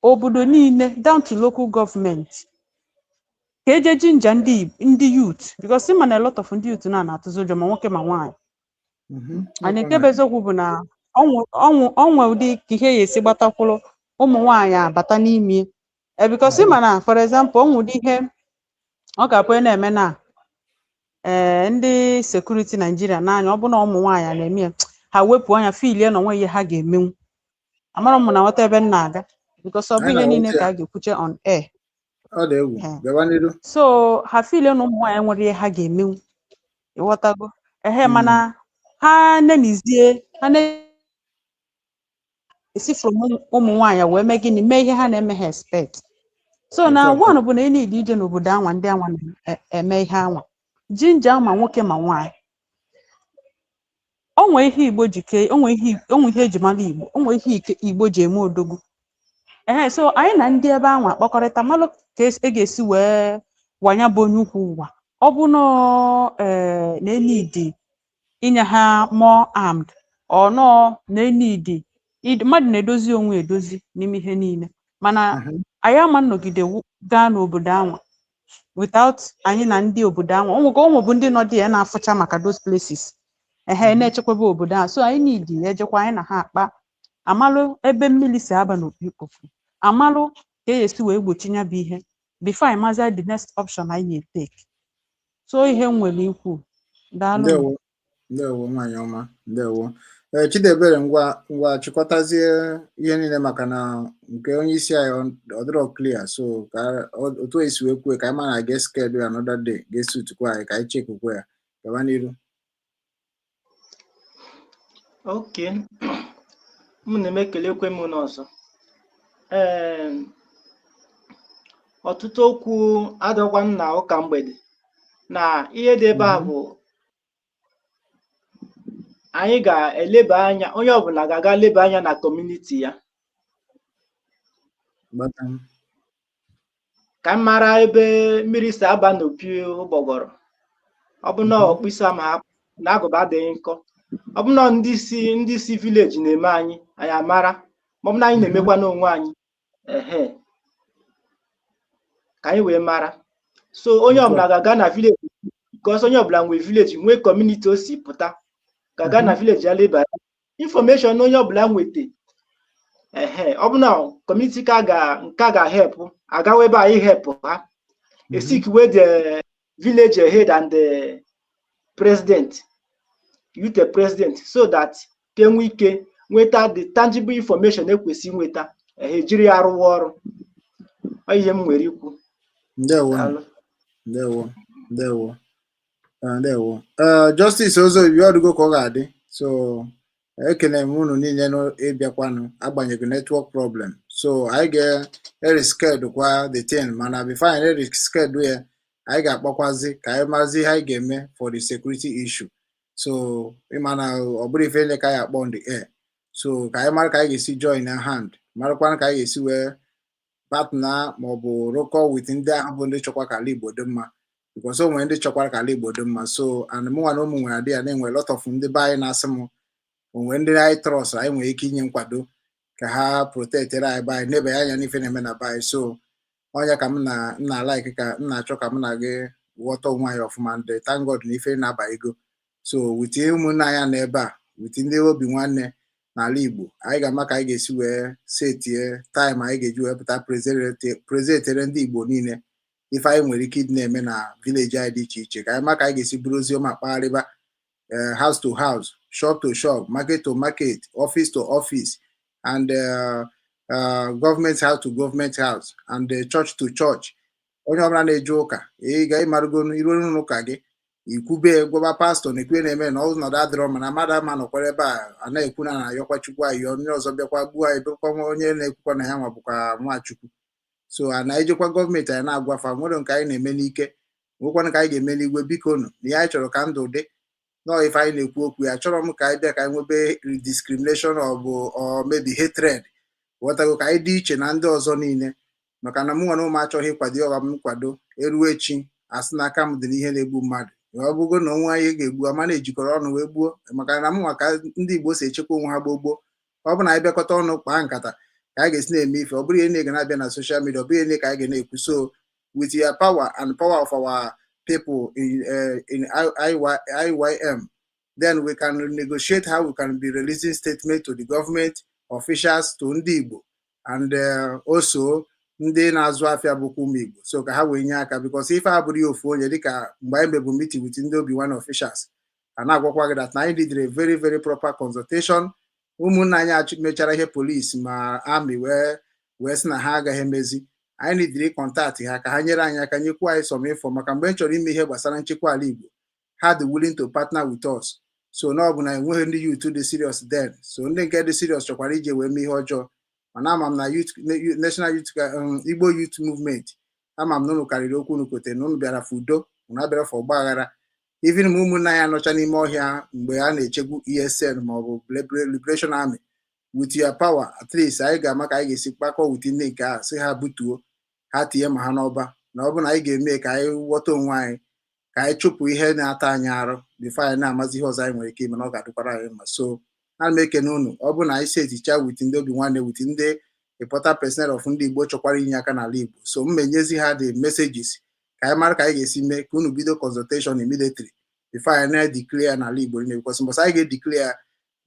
obodo niile down to local government ka eje jinja ndị youth, because ịma na a lot of ndị youth na na-atụzi ụjọ, ma nwoke ma nwaanyị. And nke bụ eziokwu bụ na ọnwụ ọnwụ ụdị ka ihe ya esi gbatakwụrụ ụmụ nwaanyị abata n'ime e, because ịma na, for example, ọnwụ ụdị ihe ọ ga-abụ ị na-eme na ndị security Naijiria n'anya, ọ bụ na ụmụ nwaanyị na-eme ya, ha wepụ anya filie na onwe ihe ha ga-emenwu. Amara m na nghọta ebe m na-aga, because ọ bụ Anyị ihe niile na-aghọta ka ya. a ga-ekwuche on air. Ọ dị egwu. Ee. Bịawa n'iru. So ha filie na ụmụ nwaanyị nwere ihe ha ga-emenwu, ịghọtago? Ehe, mana ha nenizie, ha na-esi from ụmụ nwaanyị wee mee gịnị, mee ihe ha na-eme ha expect. So na Otu a ka one bụ na ị need ije n'obodo anwa ndị anwa na-eme ihe anwa, jinja ma nwoke ma nwaanyị. O nwee ihe Igbo ji kee, o nwee ihe, o nwee ihe eji mara Igbo, o nwee ihe ike Igbo ji eme odogwu. Ehe, so anyị na ndị ebe anwa akpakọrịta, malụ ka e ga-esi wee wanya bụ onye ukwu ụwa. Ọ bụ na na enidi inye ha more armed, ọ nọọ na enidi mmadụ na-edozi onwe edozi n'ime ihe niile, mana anyị ama nnọgide gaa n'obodo anwa without anyị na ndị obodo anwa. Onwego onwe bụ ndị nọ dị ya na-afụcha maka those places, ehe, na-echekwaba obodo ahụ. So anyị need ejekwa anyị na ha akpa, amalụ ebe mmiri si aba n'opi ikpofu, amalụ ka e esi wee gbochi ya bụ ihe before anyị mazia the next option anyị ga-etake. So ihe m nwere ikwu, daalụ. Ndewo, ndewo, nwaanyị ọma, ndewo. Ee, Chidebere, ngwa ngwa, chịkọtazie ihe niile, maka na nke onye isi anyị ọ dịrọ clear. So ka otu esi wee kwuo ka anyị ma na ga schedule another day ga-esutukwa anyị ka anyị chekukwa ya. Gaba n'iru. Okay. M na-eme ekelekwe m n'ọzọ. Ee, ọtụtụ okwu adọkwa m na ụka mgbede na ihe dị ebe a bụ anyị ga-eleba anya, onye ọbụla ga-aga leba anya na community ya Gbata. ka m mara ebe mmiri si aba n'opi ụgbọgọrọ. Ọ bụ na ọkpụisi ama ha na agụba adịghị nkọ, ọ bụ na ndị isi village na-eme anyị, anyị amara, ma ọ bụ na anyị na-emekwa n'onwe anyị. Ehe, ka anyị wee mara. So onye Otu a. ọbụla ga-aga na village, because onye ọbụla nwee village, nwee community o si pụta, ga-aga na village ya leba information onye ọbụla nweta. Ehe, ọ bụ na community ka ga nke a ga-help, agawa ebe anyị help ha esikiwe the village head and the president, youth president, so that ka enwe ike nweta the tangible information ekwesị nweta. Ehe, jiri ya rụwa ọrụ. Ọ ihe m nwere ikwu. Ndewo. Daalụ. Ndewo, ndewo. Ah, ndewo. Ee, Justice Ozobi, ọdụgo ka ọ ga-adị. So ekene m unu niile ịbịakwanụ agbanyeghị network problem. So anyị ga-ereschedule kwa the thing, mana before anyị reschedule ya, anyị ga-akpọkwazi ka anyị mazi ihe anyị ga-eme for the security issue. So ịma na ọ bụrụ ife niile ka anyị akpọ on the air. So ka anyị mara ka anyị ga-esi join hand, marakwana ka anyị ga-esi wee partner maọbụ rụkọ with ndị ahụ bụ ndị chọkwa ka ala Igbo dị mma, because o nwere ndị chọkwara ka ala Igbo dị mma. So and mụnwa na ụmụ nwere adị ya na-enwe lot of ndị be anyị na-asị m o nwere ndị anyị trust anyị nwere ike inye nkwado. Ka ha protectere anyị be anyị, nebe anya n'ife na-eme na be anyị. So ọnya ka m na m na like ka m na-achọ ka m na gị ghọta onwe anyị ọfụma. Ndị thank God na ife na-aba ego. So with ụmụnne anyị nọ ebe a, with ndị obi nwanne n'ala Igbo, anyị ga-ama ka anyị ga-esi wee setie time anyị ga-eji wee pụta presentere ndị Igbo niile ife anyị nwere ike ịdị na-eme na village anyị dị iche iche, ka anyị ma ka anyị ga-esi buru ozi ọma kpagharịba house to house, shop to shop, market to market, office to office, and government house to government house, and church to church. Onye ọbụla na-eje ụka, ị ga ịmarụgo iruo n'ụlọ ụka gị, ikwube gwaba pastọ na ekwe na-eme na ọnọdụ adịrọ, mana mmadụ ama nọkwara ebe a a na-ekwu na na-ayọkwa Chukwu ayọ, onye ọzọ bịakwa gbuo anyị, bụrụkwa nwa onye na-ekwukwa na ya nwa bụkwa Nwachukwu. So a na-ejekwa gọọmenti, anyị na-agwafa nwere nke anyị na-eme n'ike, nwekwana nke anyị ga-eme n'igwe. Biko nụ, na ihe anyị chọrọ ka ndụ dị nọọ ife anyị na-ekwu okwu ya. Chọrọ m ka anyị bịa ka anyị nwebe discrimination ọ bụ or maybe hatred, ghọtago, ka anyị dị iche na ndị ọzọ niile, maka na mụ nwere ụmụ achọghị ịkwado ọba m nkwado eruo echi asị n'aka m dị n'ihe na-egbu mmadụ. Ọ bụgo na onwe anyị ga-egbu ama na-ejikọrọ ọnụ wee gbuo, maka na mụnwa ka ndị Igbo si echekwa onwe ha gboo gboo. Ọ bụ na anyị bịakọta ọnụ kpaa nkata ka anyị ga-esi na-eme ife, ọ bụrụ ihe niile ga na-abịa na social media, ọ bụrụ ihe niile ka anyị ga na-ekwu. So with your power and power of our people in IYM, then we can negotiate how we can be releasing statement to the government officials, to ndị Igbo, and also ndị na-azụ afịa bụkwa ụmụ Igbo, so ka ha wee nye aka, because ife a bụrụ ya ofu onye, dịka mgbe anyị mebu meeting with ndị Obi Nwanne officials, a na-agwakwa gị that na anyị did a very very proper consultation. Ụmụnne anyị mechara ihe polisi ma amị wee sị na ha agaghị emezi. Anyị nidiri contact ha ka ha nyere anyị aka, nyekwuo anyị some info, maka mgbe m chọrọ ime ihe gbasara nchekwa ala Igbo, ha dị willing to partner with us. So na ọ bụ na enweghị ndị youth dị serious then, so ndị nke dị serious chọkwara ije wee mee ihe ọjọọ. Mana ama m na youth national youth, Igbo Youth Movement, ama m na unu karịrị okwu unu kotere na unu bịara for udo, unu abịara for ọgba aghara. Even ma ụmụnne anyị anọcha n'ime ọhịa mgbe a na-echegbu ESN maọbụ Liberation Army, with your power, at least anyị ga-ama ka anyị ga-esi kpakọ with ndị nke a, sị ha butuo ha, tinye ma ha n'ọba, na ọ bụ na anyị ga-eme ka anyị ghọta onwe anyị, ka anyị chụpụ ihe na-ata anyị arụ before anyị na-amazi ihe ọzọ anyị nwere ike ime, na ọ ga-adịkwara anyị mma. So ana m ekene unu. Ọ bụ na anyị si eticha with ndị Obi Nwanne, with ndị important personnel of ndị Igbo chọkwara inye aka n'ala Igbo, so m menyezi ha the messages ka anyị mara ka anyị ga-esi mee ka unu bido consultation immediately before anyị na-declare n'ala Igbo niile, because mbọsị anyị ga-edeclare,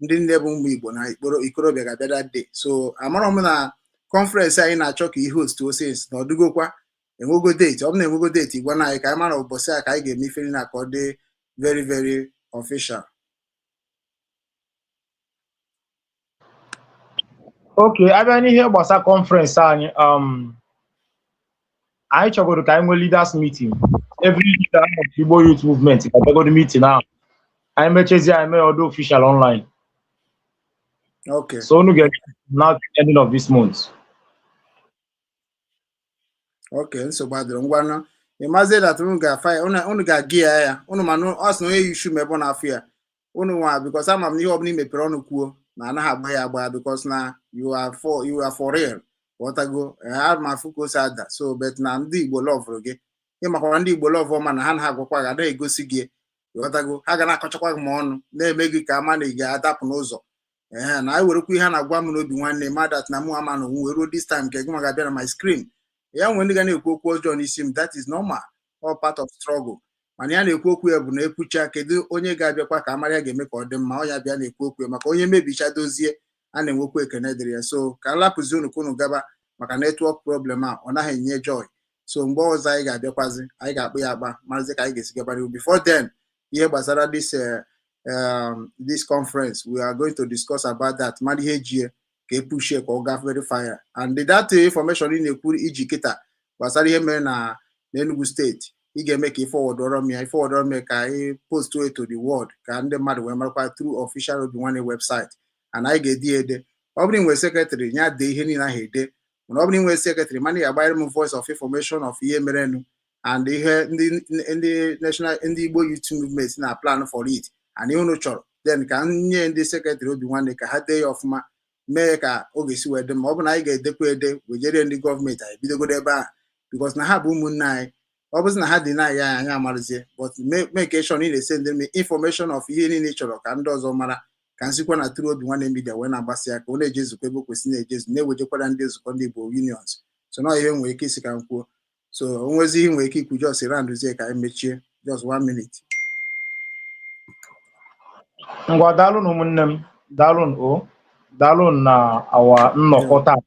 ndị nne bụ ụmụ Igbo na ikorobịa ga-abịa that day. So amarọ m na conference anyị na-achọ ka ihe host since na ọdụgokwa enwego date. Ọ bụ na enwego date, gwa na anyị ka anyị mara ụbọchị a ka anyị ga-eme ife na ka ọ dị very very official. Okay, abịa n'ihe gbasa conference anyị, anyị chọgoro ka anyị nwee leaders meeting. Every leader of Igbo Youth Movement ga-abịagodo meeting ahụ. Anyị mechezie, anyị mee ọdụ official online. Okay. So unu ga now the ending of this month. Okay, nsogbu adịrọ. Ngwanụ, ịmazie that unu ga-afa ya, unu ga-aga ya ya unu, ma ọ sị na onye yi shu ma ebe ọ na-afụ ya unu nwa, because ama m na ihe ọbụla i mepere ọnụ kwuo na anaghị agba ya agba, because na you are for real, ghọtago? Ha ma afụ ka o si ada. So but na ndị Igbo loveụrụ gị, ịmakwara ndị Igbo love ọma na ha na agwakwa gị, anaghị egosi gị, ghọtago? Ha ga na-akọchakwa gị ma ọnụ na-eme gị ka ama na ị ga-adapụ n'ụzọ. Ee, na anyị werekwa ihe a na-agwa m n'obi nwanne ma that na mụ ama na onwe wee ruo this time nke gị ma ga-abịa na my screen ya nwere ndị ga na-ekwu okwu ọjọọ n'isi m. That is normal, all part of struggle. Mana ya na-ekwu okwu ya bụ na ekwucha, kedu onye ga-abịakwa ka amara ya ga-eme ka ọ dị mma? Ọ ya bịa na-ekwu okwu ya maka onye mebicha dozie, a na-enwekwa ekene dịrị ya. So ka alapụzi unu ka unu gaba, maka network problem a ọ naghị enye joy. So mgbe ọzọ anyị ga-abịakwazi, anyị ga-akpụ ya akpa, marazi ka anyị ga-esi gaba n'ihu. Before then, ihe gbasara this conference, we are going to discuss about that, mara ihe ejie ka e pushie ka ọ gaa very fire. And that information ị na-ekwu iji kịta gbasara ihe mere na n'Enugu Steeti, ị ga-eme ka ịforwardọrọ m ya, ịforwardọrọ m ya ka anyị post it to the world, ka ndị mmadụ wee marakwa through official Obi Nwanne website. And anyị ga-ede ya ede. Ọ bụrụ inwe secretary ya dee ihe niile ahụ ede, mana ọ bụrụ inwe secretary, mana ị ga-agbanyere m voice of information of ihe merenụ and ihe ndị national ndị Igbo Youth Movement na plan for it and ihe unu chọrọ, then ka m nye ndị secretary Obi Nwanne ka ha dee ya ọfụma, mee ka ọ ga-esi wee dị mma. Ọ bụ na anyị ga-edekwa ede wejere ndị gọọmenti, anyị bidogodo ebe ahụ, because na ha bụ ụmụnne anyị. Ọ bụzi na ha dị na anyị, anyị amarụzie. But make sure na ị na-ese ndị m information of ihe niile ị chọrọ ka ndị ọzọ mara. Ka m sikwa na tụrụ Obi Nwanne Media wee na-agbasa ya ka ọ na-ejezukwa ebe o kwesịrị na-ejezu, na-ewejekwara ndị nzukọ ndị Igbo unions. So na ihe nwere ike isi ka m kwuo. So o nwezi ihe nwere ike ikwu, just roundzie ka anyị mechie, just one minute. Ngwa, daalụnụ ụmụnne m, daalụnụ o, daalụnụ na awa nnọkọ taa.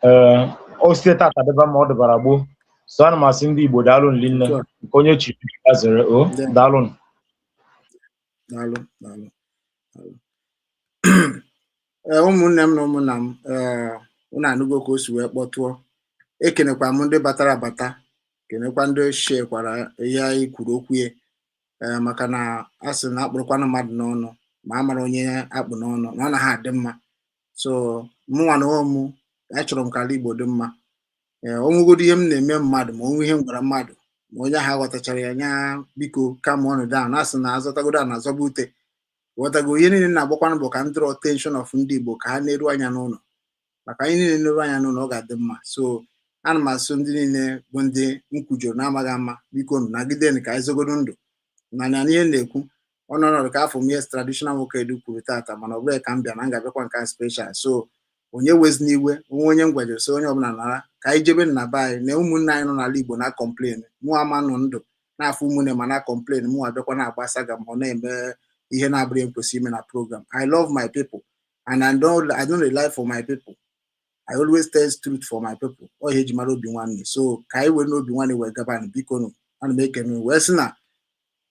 Ee, o site tata dịba ma ọ dịbara gboo. So ana m asị ndị Igbo daalụnụ linne, nke onye chiri ya zere o. Daalụnụ. Daalụ, daalụ, daalụ. Ee, ụmụnne m na ụmụnna m, ee, unu anụgo ka o si wee kpọtụọ. Ekenekwa m ndị batara abata, kenekwa ndị shekwara ihe anyị kwuru okwu ya. Ee, maka na a sị na akpụrụkwanụ mmadụ n'ọnụ ma a mara onye akpụ n'ọnụ na ọ naghị adị mma. So mụnwa na onwe m, achọrọ m ka ala Igbo dị mma. Ee, o nwegodo ihe m na-eme mmadụ, ma onwe ihe m gwara mmadụ ma onye ahụ aghọtachara ya nya, biko kama ọnụ down. A sị na azọtagodo a na-azọba ute, ghọtago? Ihe niile na-agbakwanụ bụ ka m draw attention of ndị Igbo ka ha na-eru anya n'ụlọ, maka anyị niile na-eru anya n'ụlọ, ọ ga-adị mma. So ana m asụ ndị niile bụ ndị m kwujoro na-amaghị ama, biko nagidenu ka anyị zogodo ndụ na na ihe m na-ekwu ọnọdụ ka afọ m ihe traditional nwoke edu kwuru tata, mana ọ bụrụ ka m bịa na m ga-abịakwa nke special. So onye wezina iwe onwe onye m gwajere, so onye ọbụla nara ka anyị jebe na be anyị na ụmụnne anyị nọ n'ala Igbo na complain. Mụ ama nọ ndụ na-afụ ụmụnne ma na complain, mụ abịakwa na-agbasa ga ma ọ na-eme ihe na-abụghị m kwesịrị ime na program. I love my people and I don't rely for my people. I always tell truth for my people. Ọ ihe eji mara Obi Nwanne. So ka anyị were n'obi nwanne wee gaba. Biko nụ, ana m ekene unu wee sị na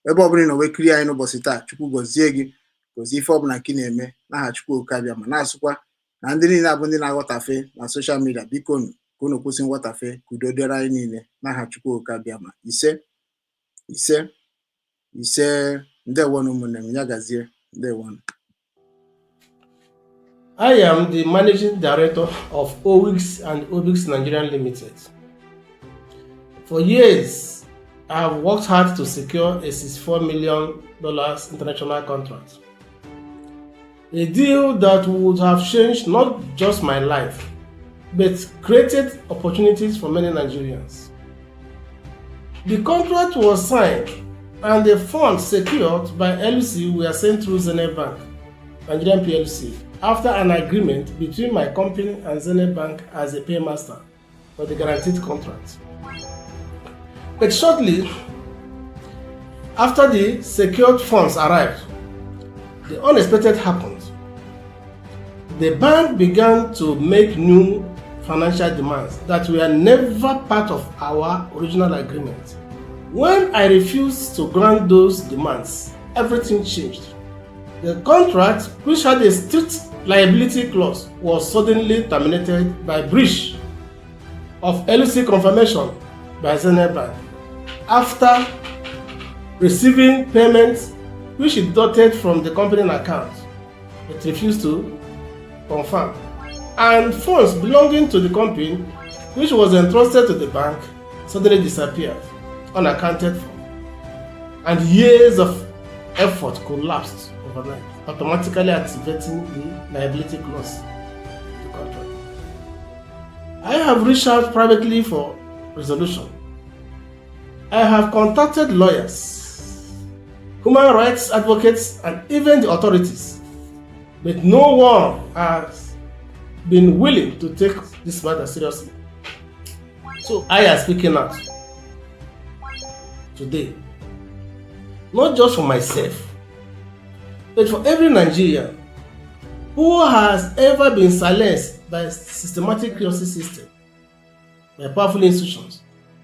ebe ọbụla ị nọ wee kirie anyị n'ụbọchị taa, Chukwu gọzie gị, gọzie ife ọbụla nke ị na-eme n'aha Chukwu Okabịa. Ma na-asụkwa na ndị niile abụ ndị na-aghọtafe na social media, biko nụ, ka unu kwụsị nghọtafe, ka udo dịrị anyị niile n'aha Chukwu Okabịa. Ma ise, ise, ise. Ndewonu ụmụnne m, ya gazie, ndewonu. I am the managing director of Owix and Obix Nigerian Limited. For years, I have worked hard to secure a $64 million international contract. A deal that would have changed not just my life, but created opportunities for many Nigerians. The contract was signed and the funds secured by LC were sent through Zenith Bank, Nigerian PLC, after an agreement between my company and Zenith Bank as a paymaster for the guaranteed contract. But shortly after the secured funds arrived, the unexpected happened. The bank began to make new financial demands that were never part of our original agreement. When I refused to grant those demands, everything changed. The contract, which had a strict liability clause, was suddenly terminated by breach of LC confirmation by Zenith Bank after receiving payments which it deducted from the company account. It refused to confirm. And funds belonging to the company, which was entrusted to the bank, suddenly disappeared, unaccounted for. And years of effort collapsed overnight, automatically activating the liability clause in the contract. I have reached out privately for resolution. I have contacted lawyers, human rights advocates, and even the authorities, but no one has been willing to take this matter seriously. So I am speaking out today, not just for myself, but for every Nigerian who has ever been silenced by systematic justice system, by powerful institutions,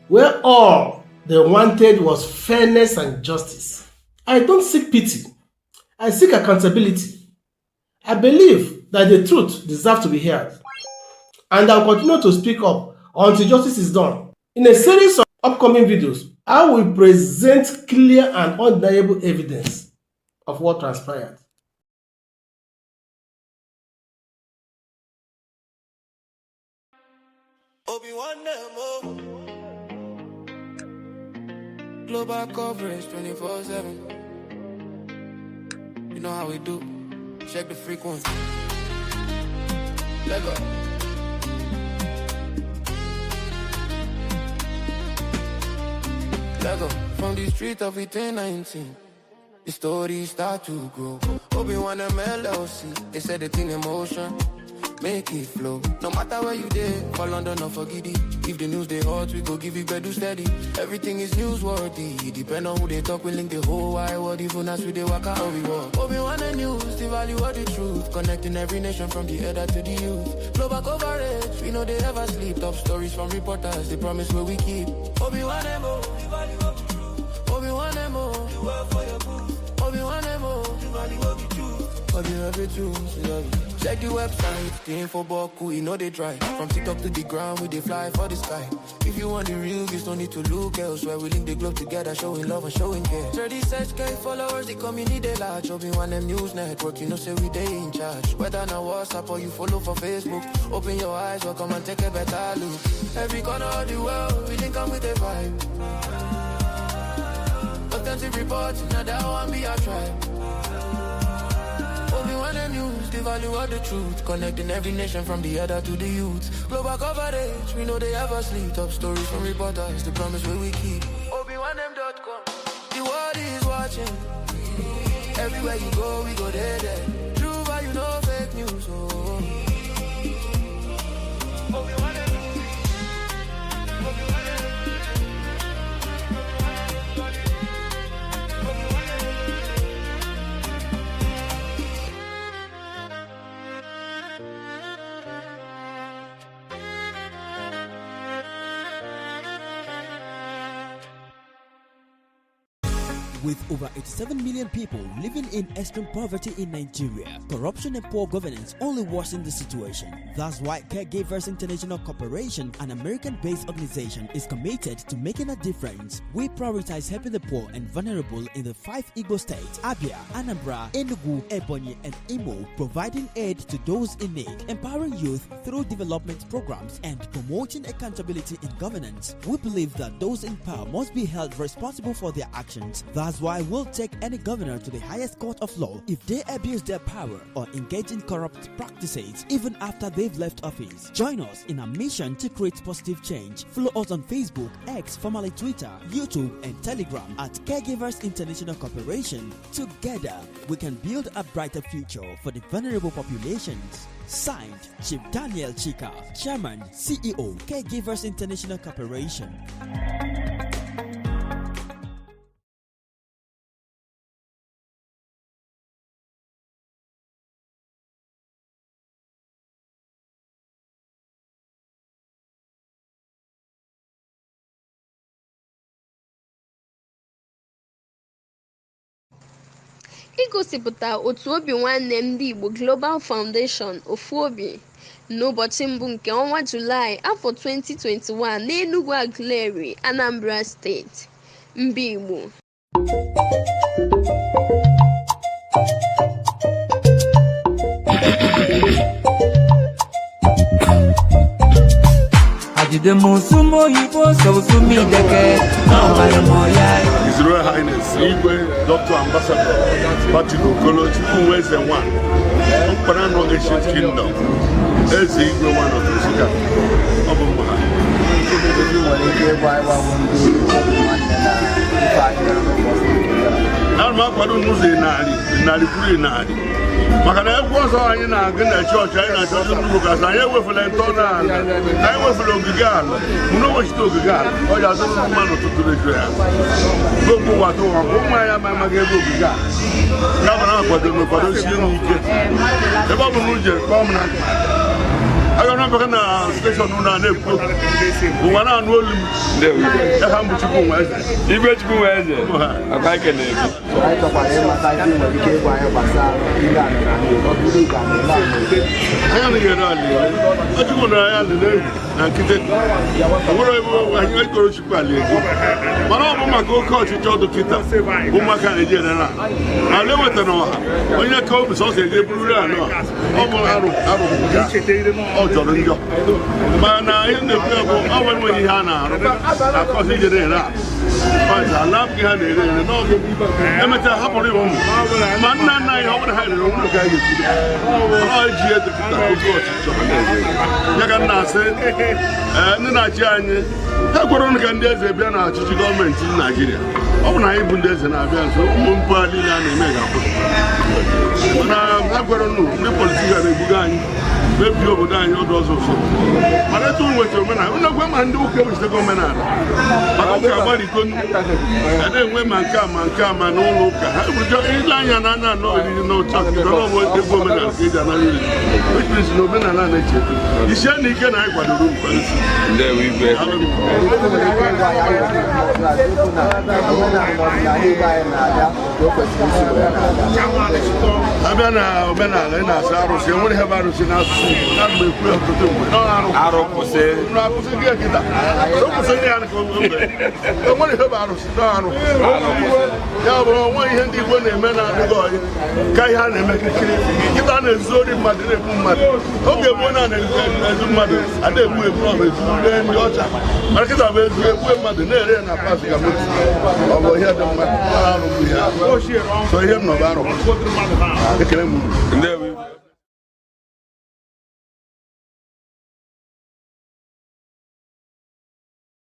where all they wanted was fairness and justice. I don't seek pity. I seek accountability. I believe that the truth deserves to be heard. And I will continue to speak up until justice is done. In a series of upcoming videos, I will present clear and undeniable evidence of what transpired. Obi Nwanne. Global coverage 24/7. You know how we do. Check the frequency. Let go. Let go. From the street of 1819. The stories start to grow. Obi-Wan and LLC, they set the thing in motion. Make it flow. No matter where you dey, for London or for Giddy. If the news they hot, we go give you better steady. Everything is newsworthy. Depend on who they talk, we link the whole wide world. Even as we dey walk out, we walk. Obi-Wan and news, the value of the truth. Connecting every nation from the elder to the youth. Global coverage, we know they ever sleep. Top stories from reporters, they promise where we keep. Obi-Wan M.O. The value of the truth. Obi-Wan M.O. The world for your booth. Obi-Wan M.O. The value of the truth. Obi-Wan M.O. Check the website, the info boku, you know they dry. From TikTok to the ground, we they fly for the sky. If you want the real, you don't need to look elsewhere. We link the globe together, showing love and showing care. 36K followers, the community they large. Obi-Wan M News Network, you know say we they in charge. Whether na WhatsApp or you follow for Facebook, open your eyes, welcome and take a better look. Every corner of the world, we link up with the vibe. Authentic reports, now that one be our tribe. Obi-Wan and news, the value of the truth. Connecting every nation from the other to the youth. Global coverage, we know they ever sleep. Top stories from reporters, the promise where we keep. ObiWanem.com, the world is watching. Everywhere you go, we go there, there. True value, no fake news. Oh. With over 87 million people living in extreme poverty in Nigeria, corruption and poor governance only worsen the situation. That's why Caregivers International Corporation, an American based organization, is committed to making a difference. We prioritize helping the poor and vulnerable in the five Igbo states Abia, Anambra, Enugu, Ebonyi, and Imo, providing aid to those in need, empowering youth through development programs, and promoting accountability in governance. We believe that those in power must be held responsible for their actions. That's why we'll take any governor to the highest court of law if they abuse their power or engage in corrupt practices even after they've left office. Join us in our mission to create positive change. Follow us on Facebook, X, formerly Twitter, YouTube, and Telegram at Caregivers International Corporation. Together, we can build a brighter future for the vulnerable populations. Signed, Chief Daniel Chika, Chairman, CEO, Caregivers International Corporation. Igosipụta otu obi nwanne ndị Igbo Global Foundation Ofuobi n'ụbọchị mbụ nke ọnwa Julaị afọ 2021 n'Enugwu Aguleri, Anambra Steeti, mba Igbo. His Royal Highness Igwe Dr. Ambassador Patrick Okolo Chukwueze I, Mkparano Ancient Kingdom, Eze Igwe I of Nsukka, ọ bụ mma ha. Ana m akwado n'ụzọ ịnarị ịnarị kwuru ịnarị maka na egwu ọzọ anyị na-agụ na chọọchị anyị na chọọchị ndị ụka anyị ewefula ntọ na ala anyị wefula ogige ala mụ na owechite ogige ala ọ ji azụ mma n'ụtụtụ reju ya gbogbo ụwa tụwa ụmụ anyị ama amaghị ebe ogige a ya bụ na akwado m kwado sie m ike ebe ọ bụ na uche kpọọ m na aga na mbaka na steshọn ụlọ a na-ekwu okwu ụwa na-anụ olu m ya ha mbụ Chukwunweze. Igwe Chukwunweze, akwa ekele gị. Anyị chọkwara ịmata ihe ị nwere ike ịgwa anyị gbasara ile ala na ọ bụrụ Igbo a na-ele ala ere. Anyị anaghị ere ala ere. Ọ Chukwu nara anyị ala n'efu na nkịtị. Ọ nwere ebe anyị ekoro Chukwu ala ego. Mana ọ bụ maka oke ọchịchọ ọdụ kịta ụmụaka na-eji ere ala. Ala ewetara ọha onye ka obi sọsọ eje bururu ala ọ bụ arụ arụ nke a. Ọ jọrọ njọ, mana ihe m na-ekwu bụ ọ nwere nweghị ihe a na-arụ akọzi ije na-ere a ala abụghị ha na-ere ere n'oge emechaa hapụrụ ya ụmụ ma nna nna anyị, ọ bụrụ ha rere ụmụ ka anyị ga-ekwudo ọ ji edepụta oke ọchịchọ ya ka m na-asị ee, ndị na-achị anyị ha kwere ka ndị eze bịa na ọchịchị gọọmenti Naijiria. Ọ bụ na anyị bụ ndị eze na-abịa nso, ụmụ mpụ a niile a na-eme ga-akwụsị, mana ha kwere nụ ndị politician na-ebuga anyị mebie obodo anyị ọdụ ọzọ ụsọ. Mana etu unu nwetara omenala unu ekwe ma ndị ụka ewechitego omenala, maka ụka agbaliko a na-enwe ma nke a ma nke a ma n'ụlọ ụka ha ebujo ile anya na ana anọ oriri na ụcha n'ọbụ egwu omenala ka eji anara oriri, which means na omenala na-eche eto isie na ike na anyị kwadoro unu kwadosi. Ndewo, igwe. Omenala ọdịnala Igbo anyị na-aga ka o kwesịrị isi wee na-aga. Abịa na omenala, ị na-asị arụsị, enwere ihe bụ arụsị n'asụsụ Igbo na mgbe ekwu ya ọtụtụ mgbe. Nọ arụ. Arụ kwụsị. Nụ akwụsị gị kịta. O kwụsị ya ka o nwere. Enwere ihe bụ arụsị nọ arụ. Ya bụrụ onwe ihe ndị Igbo na-eme na-adịghị ọyị ka ihe a na-eme kịta na-ezu ori mmadụ, na-egbu mmadụ. Oge gboo na na-ezu mmadụ, a na-egbu egbu, ọ bụ ezu ree ndị ọcha, mana kịta bụ ezu egbu mmadụ na-ere ya na pasị ka moto. Ọ bụ ihe dị mma, arụ bụ ihe ahụ. So ihe m nọ bụ arụ. Ekele m unu. Ndewo, igwe.